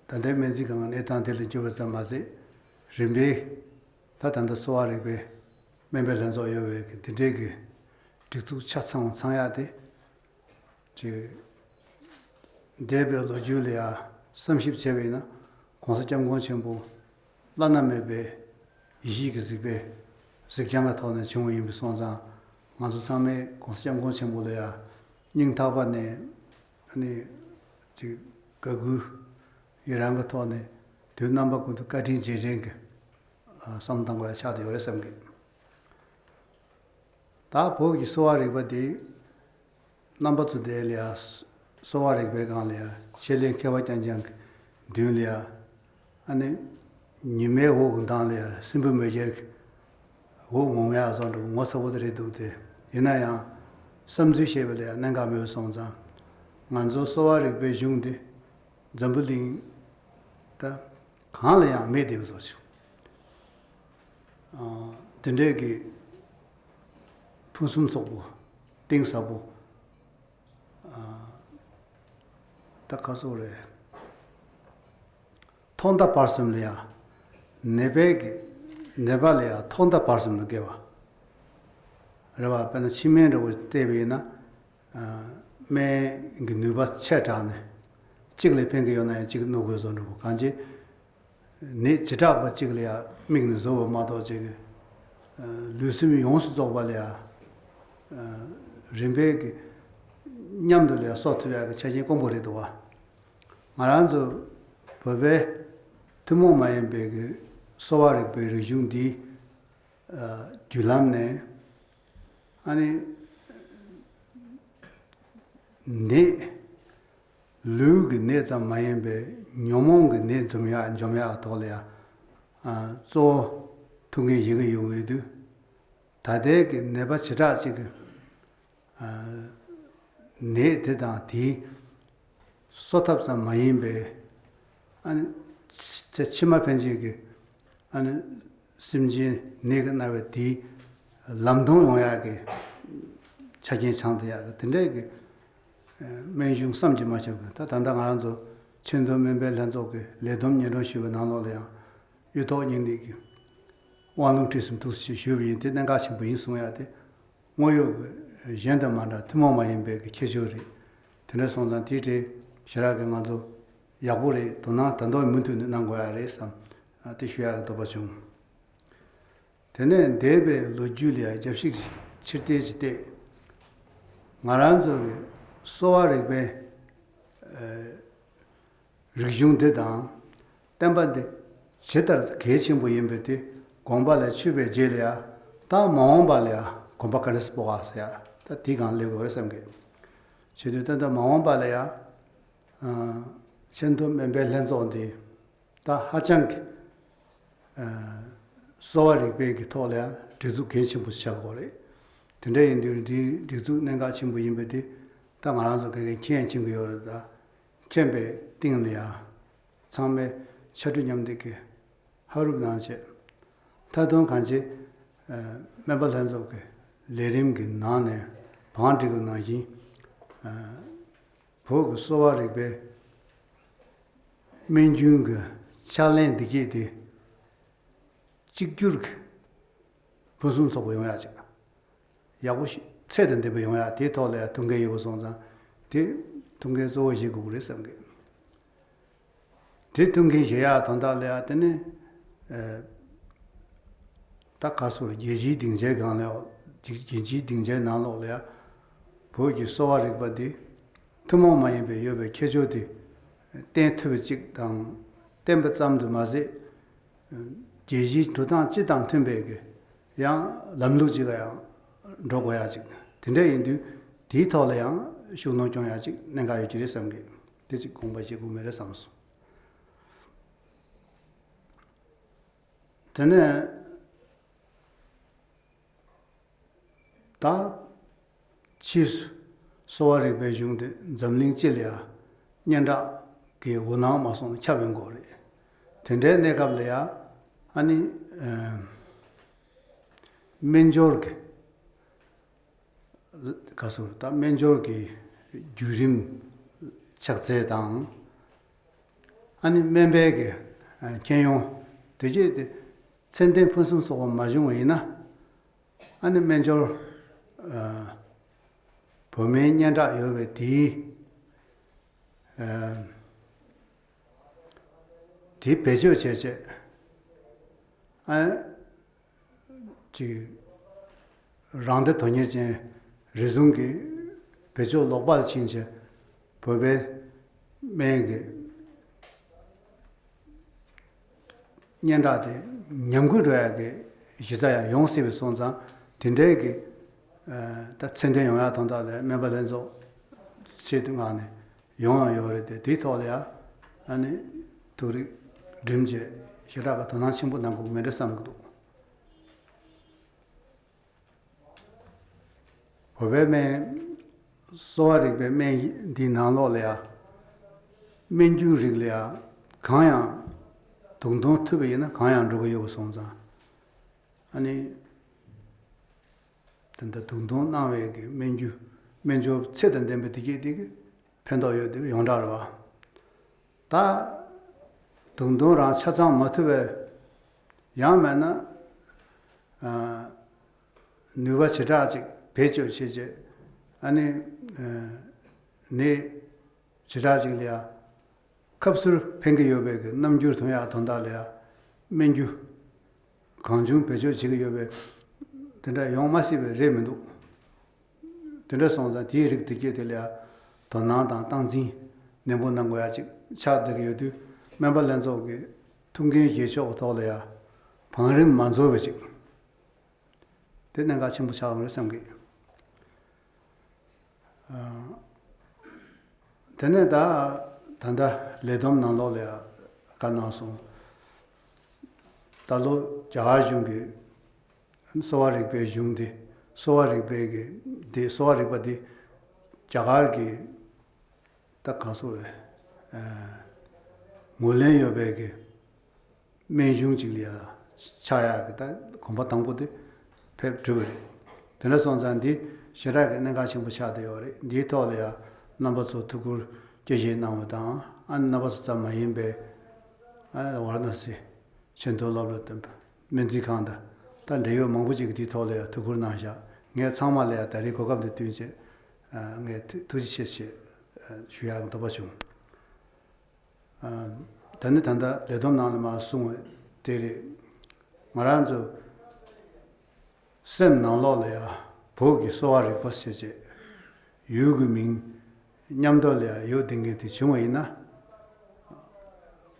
ད་ལྟའི་སྨན་རྩིས་ཁང་གི་གནས་སྟངས་དེ་ལ་གྱུར་པ་ཙམ་མ་ཟད། རིམ་པས་ད་ད་ལྟ་གསོ་བ་རིག་པའི་སྨན་པའི་ལྷན་ཚོགས་ཡོད་པའི་གི་འདི་འདྲའི་གི་སྒྲིག་འཛུགས་ཆ་ཚང་བ་ཚང་ཡག་དེ་ཅིག་འདས་པའི་ལོ་རྒྱུས་ལ་ཡང་བསམ་ཞིབ་བྱས་པ་ཡིན་ན། ༸གོང་ས་༸སྐྱབས་མགོན་ཆེན་པོ་བླ་ན་མེད་པའི་ཡེ་ཤེས་ཀྱི་གཟིགས་པའི་གཟིགས་བྱང་གི་ཐོག་ནས་བྱུང་བ་ཡིན་པའི་སོང་ཙང་། ང་ཚོ་ཚང་མས་༸གོང་ས་༸སྐྱབས་མགོན་ཆེན་པོ་ལ་ཡང་སྙིང་ཐག་པ་ནས་ཨ་ནི་ཅིག་དགའ་གུས་ཡི་རང་གི་ཐོག་ནས་དུས་རྣམ་པ་ཀུན་ཏུ་བཀའ་དྲིན་རྗེས་དྲན་གྱི་བསམ་བཏང་དགོས་ཡ་ཆགས་བསྡད་ཡོད་རེད་བསམ་གི། ད་བོད་ཀྱི་གསོ་བ་རིག་པ་འདི་རྣམ་པ་ཚོ་དེ་ལ་ཡ་གསོ་བ་རིག་པའི་སྒང་ལ་ཡ་ཆེད་ལས་མཁས་པ་རྐྱང་རྐྱང་གི་མདུན་ལ་ཡ་ཨ་ནི་ཉི་མའི་འོག་གི་མདངས་ལ་ཡ་སྲིན་བུ་མེ་སྦྱར་གྱི་འོད་ངོ་མ་ཡག་བཟོ་འདྲ་ངོ་ཚ་པོ་དེ་རེད་འདུག་སྟེ། ཡིན་ན་ཡང་བསམ་ཚུལ་བཤད་པ་ལ་ཡང་གནད་འགག་མེད་པ་སོང་ཙང་། ང་ཚོ་གསོ་བ་རིག་པའི་གཞུང་འདི་འཛམ་བུ་གླིང་ད་གང་ལ་ཡང་མེད་བསྡད་པ་བཟོ་ཞིག་འདི་འདྲའི་གི་ཕུན་སུམ་ཚོགས་པོ་གཏིང་ཟབ་པོ། ད་ག་ཚོད་རེད། ཐོག་མཐའ་བར་གསུམ་ལ་ཡང་ནད་པའི་གི་ནད་པ་ལ་ཡང་ཐོག་མཐའ་བར་གསུམ་ལ་དགེ་བ་རེད་བ། དཔེར་ན་ཕྱི་སྨན་འདྲ་བོ་བལྟས་པ་ཡིན་ན། སྨན་གྱི་ནུས་པ་ཆེ་དྲགས་ནས་གཅིག་ལ་ཕན་གྱི་ཡོད་ན་ཡང་གཅིག་གནོད་དགོས་བཟོ་འདྲ་བོ་གང་ཅི། ནད་བྱེ་བྲག་པ་གཅིག་ལ་ཡང་དམིགས་ནས་བཟོ་བ་མ་གཏོགས་ཅིག་ལུས་སེམས་ཡོངས་སུ་རྫོགས་པ་ལ་ཡང་རིམ་པས་ཀྱི་མཉམ་དུ་ལ་ཡང་གསོ་ཐུབ་ཡག་གི་ཆ་རྐྱེན་དཀོན་པོ་རེད་འདུག་བ། ང་རང་ཚོ་བོད་པའི་ཐུན་མོང་མ་ཡིན་པའི་གི་གསོ་བ་རིག་པའི་རིག་གཞུང་འདིའི་བརྒྱུད་ལམ་ནས་ཨ་ནི་ནད། ལུས་ཀྱི་ནད་ཙམ་མ་ཡིན་པའི་ཉོན་མོངས་ཀྱི་ནད་འཇོམས་ཡག་འཇོམས་ཡག་ཐོག་ལ་ཡང་གཙོ་བོ་ཐུགས་འགན་བཞེས་ཀྱི་ཡོང་གི་ཡོད་དུས། ད་ལྟའི་གི་ནད་པ་བྱེ་བྲག་ཅིག་གི་ནད་དེ་དང་དེའི་གསོ་ཐབས་ཙམ་མ་ཡིན་པའི་ཨ་ནི་ཚེ་ཕྱི་མ་ཕན་ཆད་ཀྱི་ཨ་ནི་སེམས་ཅན་ནད་ཀྱིས་མནར་བའི་དེའི་ལམ་སྟོན་ཡོང་ཡག་གི་ཆ་རྐྱེན་ཚང་བསྡད་ཡག་གི་དེ་འདྲའི་གི་སྨན་གཞུང་བསམ་གྱིས་མ་ཁྱབ་གི། ད་ད་ལྟ་ང་རང་ཚོ་ཆེས་མཐོའི་སྨན་པའི་ལྷན་ཚོགས་ཀྱི་ལས་བསྡོམས་སྙན་སྒྲོན་ཞུ་བའི་ནང་ལོགས་ལ་ཡང་གཡུ་ཐོག་སྙིང་ནད་ཀྱི་དབང་ལུང་ཁྲིད་གསུམ་ཐུགས་སུ་ཆེ་ཞུས་པ་ཡིན། དེ་གནད་འགག་ཆེན་པོ་ཡིན་གསུང་ཡག་དེ། དངོས་ཡོད་ཀྱི་གཞན་དང་མ་འདྲ་ཐུན་མོང་མ་ཡིན་པའི་གི་ཁྱད་ཆོས་རེད། དེ་འདྲ་སོང་ཙང་དེའི་གྲས་ཞེ་དྲག་གི་ང་ཚོ་ཡག་པོ་རེད། དོ་སྣང་ད་དུང་མུ་མཐུད་ནས་གནང་དགོས་ཡག་རེད་བསམ། ཨ་དེ་ཞུ་ཡག་གི་འདོད་པ་བྱུང་། དེ་ནས་འདས་པའི་ལོ་རྒྱུས་ལ་ཡང་རྒྱབ་ཤིག་ཕྱིར་བལྟས་ཅིག་བལྟས། ང་རང་ཚོ་གི་གསོ་བ་རིག་པའི་ཨ་རིག་གཞུང་འདི་དང་བསྟན་པ་འདི་ཇི་ལྟར་གལ་ཆེན་པོ་ཡིན་པའི་དེ་དགོངས་པ་ལ་ཆུད་པའི་རྗེས་ལ་ཡང་ད་མ་འོངས་པ་ལ་ཡང་གོམ་པ་ག་འདྲ་སེ་སྤོ་ག་ཟེར་ཡག་ད་དེའི་སྒང་སླེབས་དགོས་རེད་བསམ་གི། བྱེད་དུས་ད་ལྟ་མ་འོངས་པ་ལ་ཡང་ཨ་ཆེས་མཐོའི་སྨན་པའི་ལྷན་ཚོགས་འདི་ད་ཧ་ཅང་གི་ཨ་གསོ་བ་རིག་པའི་གི་ཐོག་ལ་ཡང་སྒྲིག་འཛུགས་གལ་ཆེན་པོ་ཆགས་དགོས་རེད། དེ་འདྲ་ཡིན་དུས་འདིའི་སྒྲིག་འཛུགས་གནད་འགག་ཆེན་པོ་ཡིན་པའི་དེ་ད་ང་རང་ཚོ་ག་གེ་མཁྱེན་ཡང་མཁྱེན་གི་ཡོད་རེད། ད་མཁྱེན་པའི་སྟེང་ལ་ཡང་ཚང་མས་ཕྱར་གྲུ་མཉམ་འདེགས་ཀྱི་ཧ་རུབ་གནང་བྱས། མཐའ་དོན་གང་ཅི་ཨ་སྨན་པ་ལྷན་ཚོགས་ཀྱི་ལས་རིམ་གྱི་ནང་ནས་བང་སྒྲིག་པ་ནང་བཞིན་ཨ་བོད་ཀྱི་གསོ་བ་རིག་པའི་སྨན་རྒྱུན་གྱི་ཕྱག་ལེན་འདི་གས་དེ་ གཅིག་གྱུར་གྱི་ཕུན་སུམ་ཚོགས་པ་ཡོང་ཡག་ཅིག། ཡག་པོ་ཞིག་ཚད་དང་ལྡན་པ་ཡོང་ཡག་དེའི་ཐོག་ལ་ཡང་ཐུགས་འགན་ཡོད་པ་སོང་ཙང་། དེ་ཐུགས་འགན་གཙོ་བོ་བཞེས་དགོས་ཀྱི་རེད་བསམ་གི། དེ་ཐུགས་འགན་བཞེས་ཡག་དོན་དག་ལ་ཡང་དེ་ནི། ཨ། ད་ག་སོགས་རྒྱལ་སྤྱིའི་སྡིངས་ཆའི་སྒང་ལ་ཡང་། རྒྱལ་སྤྱིའི་སྡིངས་ཆའི་ནང་ལོགས་ལ་ཡང་བོད་ཀྱི་གསོ་བ་རིག་པ་འདི་ཐུན་མོང་མ་ཡིན་པའི་ཡོད་པའི་ཁྱད་ཆོས་དེ་བསྟན་ཐུབ་པ་ཅིག་དང་། བསྟན་པ་ཙམ་དུ་མ་ཟད། རྒྱལ་སྤྱིའི་འགྲོ་སྟངས་སྤྱི་དང་མཐུན་པའི་གི་ཡང་ལམ་ལུགས་ཅིག་ལ་ཡང་འགྲོ་དགོས་ཡག་ཅིག། དེ་འདྲ་ཡིན་དུས་དེའི་ཐོག་ལ་ཡང་ཤུགས་སྣོན་སྐྱོན་ཡག་ཅིག་གནད་འགག་ཡོད་ཀྱི་རེད་བསམ་གི། དེ་ཅིག་དགོངས་པ་བཞེས་དགོས་མེད་རེད་བསམ་སོང་། དེ་ནས། ད་ཕྱིས་སུ་གསོ་བ་རིག་པའི་གཞུང་དེ་འཛམ་གླིང་སྤྱི་ལ་ཡང་སྙན་གྲགས་ཀྱི་འོད་སྣང་མ་སོང་ནས་ཁྱབ་ཡོང་གི་རེད། དེ་འདྲའི་གནས་སྐབས་ལ་ཡང་ཨ་ནི། ཨ། སྨན་སྦྱོར་གྱི། ག་སོགས་ད་སྨན་སྦྱོར་གྱི་བརྒྱུད་རིམ་ཕྱག་འཚལ་དང་། ཨ་ནི་སྨན་པའི་གི་ཨ་མཁྱེན་ཡོན་དེ་བཅས་དེ་ཚད་ལྡན་ཕུན་སུམ་ཚོགས་པ་མ་བྱུང་བ་ཡིན་ན། ཨ་ནི་སྨན་སྦྱོར། ཨ། བོད་སྨན་སྙན་གྲགས་ཡོད་པའི་དེའི། ཨ། དེ་བེད་སྤྱོད་བྱས་བྱས། ཨ། ཅིག་རང་བདེ་དོན་གཉེར་ཅན་རེ་ཟུང་གིས་བེད་སྤྱོད་ལོག་པར་ཕྱིན་བྱས། བོད་པའི་སྨན་གྱི་སྙན་གྲགས་དེ་ཉམས་རྒུད་འགྲོ་ཡག་གི་གཞི་རྩ་ཡང་ཡོང་སྲིད་པ་སོང་ཙང་། དེ་འདྲའི་གི། ཨ། ད་ཚད་ལྡན་ཡོང་ཡག་དོན་དག་ལ་སྨན་པ་ལྷན་ཚོགས་ཆེད་དུ་མངགས་ནས་ཡོང་ཡང་ཡོད་རེད་དེ། དེའི་ཐོག་ལ་ཡང་ཨ་ནི་ཐུགས་རིག་བསྒྲིམས་བྱས་ཞེ་དྲག་གི་དོ་སྣང་ཆེན་པོ་གནང་དགོས་མེད་འགྲོ་བསམ་གྱི་འདུག། བོད་པའི་སྨན། གསོ་བ་རིག་པའི་སྨན་འདིའི་ནང་ལོགས་ལ་ཡང་སྨན་རྒྱུད་རིགས་ལ་ཡང་གང་ཡང་དུག་འཐུང་ཐུབ་པ་ཡིན་ན་གང་ཡང་འགྲོ་གི་ཡོད་པ་སོང་ཙང་། ཨ་ནི། དེ་འདྲ་དུག་འཐུང་གནང་བའི་གི་སྨན་རྒྱུ། སྨན་སྦྱོར་ཚད་དང་ལྡན་པའི་དེ་གས་དེ་གི་ཕན་ཐོགས་ཡོད་དེ་ཡོངས་གྲགས་རེད་བ། ད་དུག་འཐུང་རང་ཆ་ཚང་མ་ཐུབ་པའི། ཡང་མིན་ན། ཨ། ནུས་པ་ཇེ་དྲག་ཅིག་བེད་སྤྱོད་བྱེད་བྱེད། ཨ་ནི། ཨ། ནད་ཇེ་དྲག་ཅིག་ལ་ཡ། ཁབ་སུར་ཕན་གྱི་ཡོད་པའི་གི་རྣམ་འགྱུར་ཐོན་ཡག་དོན་དག་ལ་ཡ། སྨན་རྒྱུ་གང་བྱུང་བེད་སྤྱོད་བྱེད་ཀྱི་ཡོད་པའི་དེ་འདྲ་ཡོང་མ་སྲིད་པའི་རེད་མི་འདུག། དེ་འདྲ་སོང་ཙང་དེའི་རིགས་དེ་སྐྱེས་དེ་ལ་ཡ་དོ་སྣང་དང་སྟངས་འཛིན་ནན་པོ་གནང་དགོས་ཡ་ཅིག་ཆགས་བསྡད་ཀྱི་ཡོད་དུས། སྨན་པ་ལྷན་ཚོགས་ཀྱི་ཐུགས་འགན་བཞེས་ཕྱོགས་ཀྱི་ཐོག་ལ་ཡ་བང་རིམ་མ་འཛོལ་བ་ཅིག། དེ་གནད་འགག་ཆེན་པོ་ཆགས་ཡོང་རེད་བསམ་གི། ཨ། དེ་ནས་ད་ད་ལྟ་ལས་བསྡོམས་ནང་ལོགས་ལ་ཡང་བཀའ་གནང་སོང་། ད་ལོ་རྒྱ་གར་གཞུང་གིས་གསོ་བ་རིག་པའི་གཞུང་འདི། གསོ་བ་རིག་པའི་གི་འདི། གསོ་བ་རིག་པ་འདི་རྒྱ་གར་གྱི་ད་གང་སོགས་པའི། ཨ། ངོས་ལེན་ཡོད་པའི་གི་སྨན་གཞུང་ཅིག་ལ་ཡ་ཆགས་ཡག་གི་ད་གོམ་པ་དང་པོ་དེ་ཕེབས་གྲུབ་པ་རེད། དེ་འདྲ་སོང་ཙང་འདི་ཞེ་དྲག་གི་གནད་འགག་ཆེན་པོ་ཆགས་བསྡད་ཡོད་རེད། འདིའི་ཐོག་ལ་ཡ་རྣམ་པ་ཚོ་ཐུགས་ཁུར་སྐྱེད་བཞེས་གནང་བ་དང་། ཨ་ནི་རྣམ་པ་ཚོ་ཙམ་མ་ཡིན་པའི། ཨ། ཝཱ་ར་ཎ་སི་ཆེས་མཐོའི་སློབ་གྲྭ་དང་སྨན་རྩིས་ཁང་དང་། ད་འབྲེལ་ཡོད་མང་པོ་ཅིག་གིས་འདིའི་ཐོག་ལ་ཡ་ཐུགས་ཁུར་གནང་བཞག། ངས་ཚང་མ་ལ་ཡ་ད་རེས་གོ་སྐབས་འདི་བསྟུན་བྱས། ཨ། ངས་ཐུགས་རྗེ་ཆེ་ཞེས་ཞུ་ཡག་གི་འདོད་པ་བྱུང་། ཨ། ད་ནི་ད་ལྟ་ལས་བསྡོམས་ནང་ལ་མར་གསུངས་པ་དེ་རེད། ང་རང་ཚོ་སེམས་ནང་ལོགས་ལ་ཡ་བོད་ཀྱི་གསོ་བ་རིག་པ་ཟེར་བྱས་ཡུལ་གྱི་མིང་མཉམ་དུ་ལ་ཡ་ཡོད་བསྡད་མཁན་དེ་བྱུང་བ་ཡིན་ན།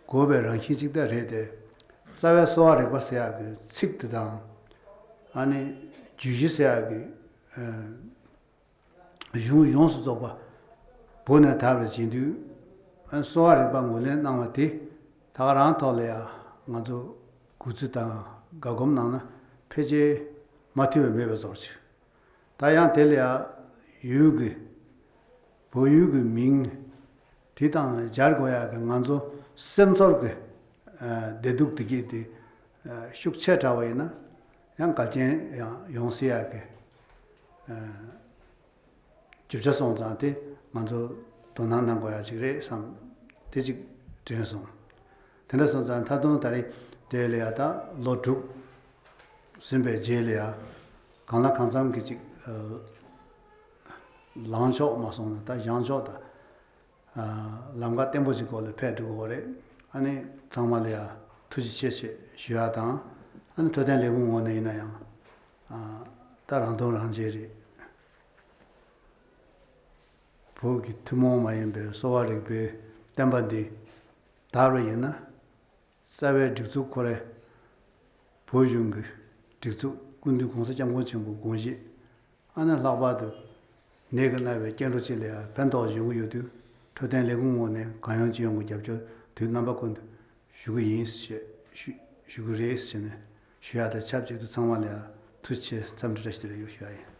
དགོས་པའི་རང་བཞིན་ཅིག་ད་རེད་དེ། རྩ་བའི་གསོ་བ་རིག་པ་ཟེར་ཡག་གི་ཚིག་དེ་དང་། ཨ་ནི་བརྗོད་གཞི་ཟེར་ཡག་གི། ཨ། གཞུང་ཡོངས་སུ་རྫོགས་པ་བོད་ནས་དར་བར་བྱེད་དུས། གསོ་བ་རིག་པ་ངོས་ལེན་གནང་བ་དེ་ད་ག་རང་ཐོག་ལ་ཡང་ང་ཚོ་གུས་བརྩི་དང་དགའ་སྒོམ་གནང་ན་ཕལ་ཆེར་མ་མཐུན་པ་མེད་པའི་བཟོ་འདྲ་ཅིག། ད་ཡང་དེ་ལ་ཡང་ཡུལ་གྱི་བོད་ཡུལ་གྱི་མིང་དེ་དང་སྦྱར་དགོས་ཡག་གི་ང་ཚོ་སེམས་ཚོར་གྱི། ཨ། བདེ་སྡུག་དེ་གྱད་དེ། ཨ། ཤུགས་ཆེ་དྲགས་པ་ཡིན་ན་ཡང་འགལ་རྐྱེན་ཡང་ཡོང་སྲིད་ཡག་གི། ཨ། རྒྱུ་ཆ་སོང་ཙང་དེ་ང་ཚོ་དོ་སྣང་གནང་དགོས་ཡག་ཅིག་རེད་བསམ། དེ་གཅིག་དྲན་སོང་། དེ་འདྲ་སོང་ཙང་ད་དུང་ད་རེས་དེ་ལ་ཡ་ད་ལོ་དྲུག་ ཟིན་པའི་རྗེས་ལ་ཡང་གང་ལ་གང་འཚམ་གྱི་ཅིག་ལངས་ཕྱོགས་མ་སོང་ན་ད་བཞེངས་ཕྱོགས་དང་ལམ་ཁ་བརྟན་པོ་ཅིག་སྐོར་ལ་ཕེབས་འགྲོ་གི་རེད། ཨ་ནི་ཚང་མ་ལ་ཡང་ཐུགས་རྗེ་ཆེ་ཞེས་ཞུ་ཡ་དང་། ཨ་ནི་འཕྲོད་བསྟེན་ལས་ཁུངས་ངོས་ནས་ཡིན་ན་ཡང་ད་རང་དོན་རང་གཅེས་རེད། བོད་ཀྱི་ཐུན་མོང་མ་ཡིན་པའི་གསོ་བ་རིག་པའི་བསྟན་པ་འདི་དར་བ་ཡིན་ན། རྩ་བའི་སྒྲིག་འཛུགས་ཁོ་རའི་བོད་གཞུང་གི་སྒྲིག་འཛུགས་སྐུ་མདུན་༸གོང་ས་༸སྐྱབས་མགོན་ཆེན་པོའི་དགོངས་བཞེད། ཨ་ནི་ལྷག་པར་དུ་ནད་ཀྱིས་མནར་བའི་སྐྱེ་འགྲོ་སྤྱི་ལ་ཡང་ཕན་ཐོགས་ཡོང་གི་ཡོད་དུས། འཕྲོད་བསྟེན་ལས་ཁུངས་ངོས་ནས་གང་ཡོང་ཅི་ཡོང་གི་རྒྱབ་སྐྱོར་དུས་རྣམ་པ་ཀུན་ཏུ་ཞུ་གི་ཡིན་ཞེས་ཞུ་ཞུ་གི་རེད་ཟེར་ནས་ཞུ་ཡ་དང་ཆབས་ཅིག་ཏུ་ཚང་མ་ལ་ཡང་ཐུགས་རྗེ་ཆེ། འཚམས་འདྲི་བཀྲ་ཤིས་བདེ་ལེགས་ཡོད་ཞུ་ཡ་ཡིན།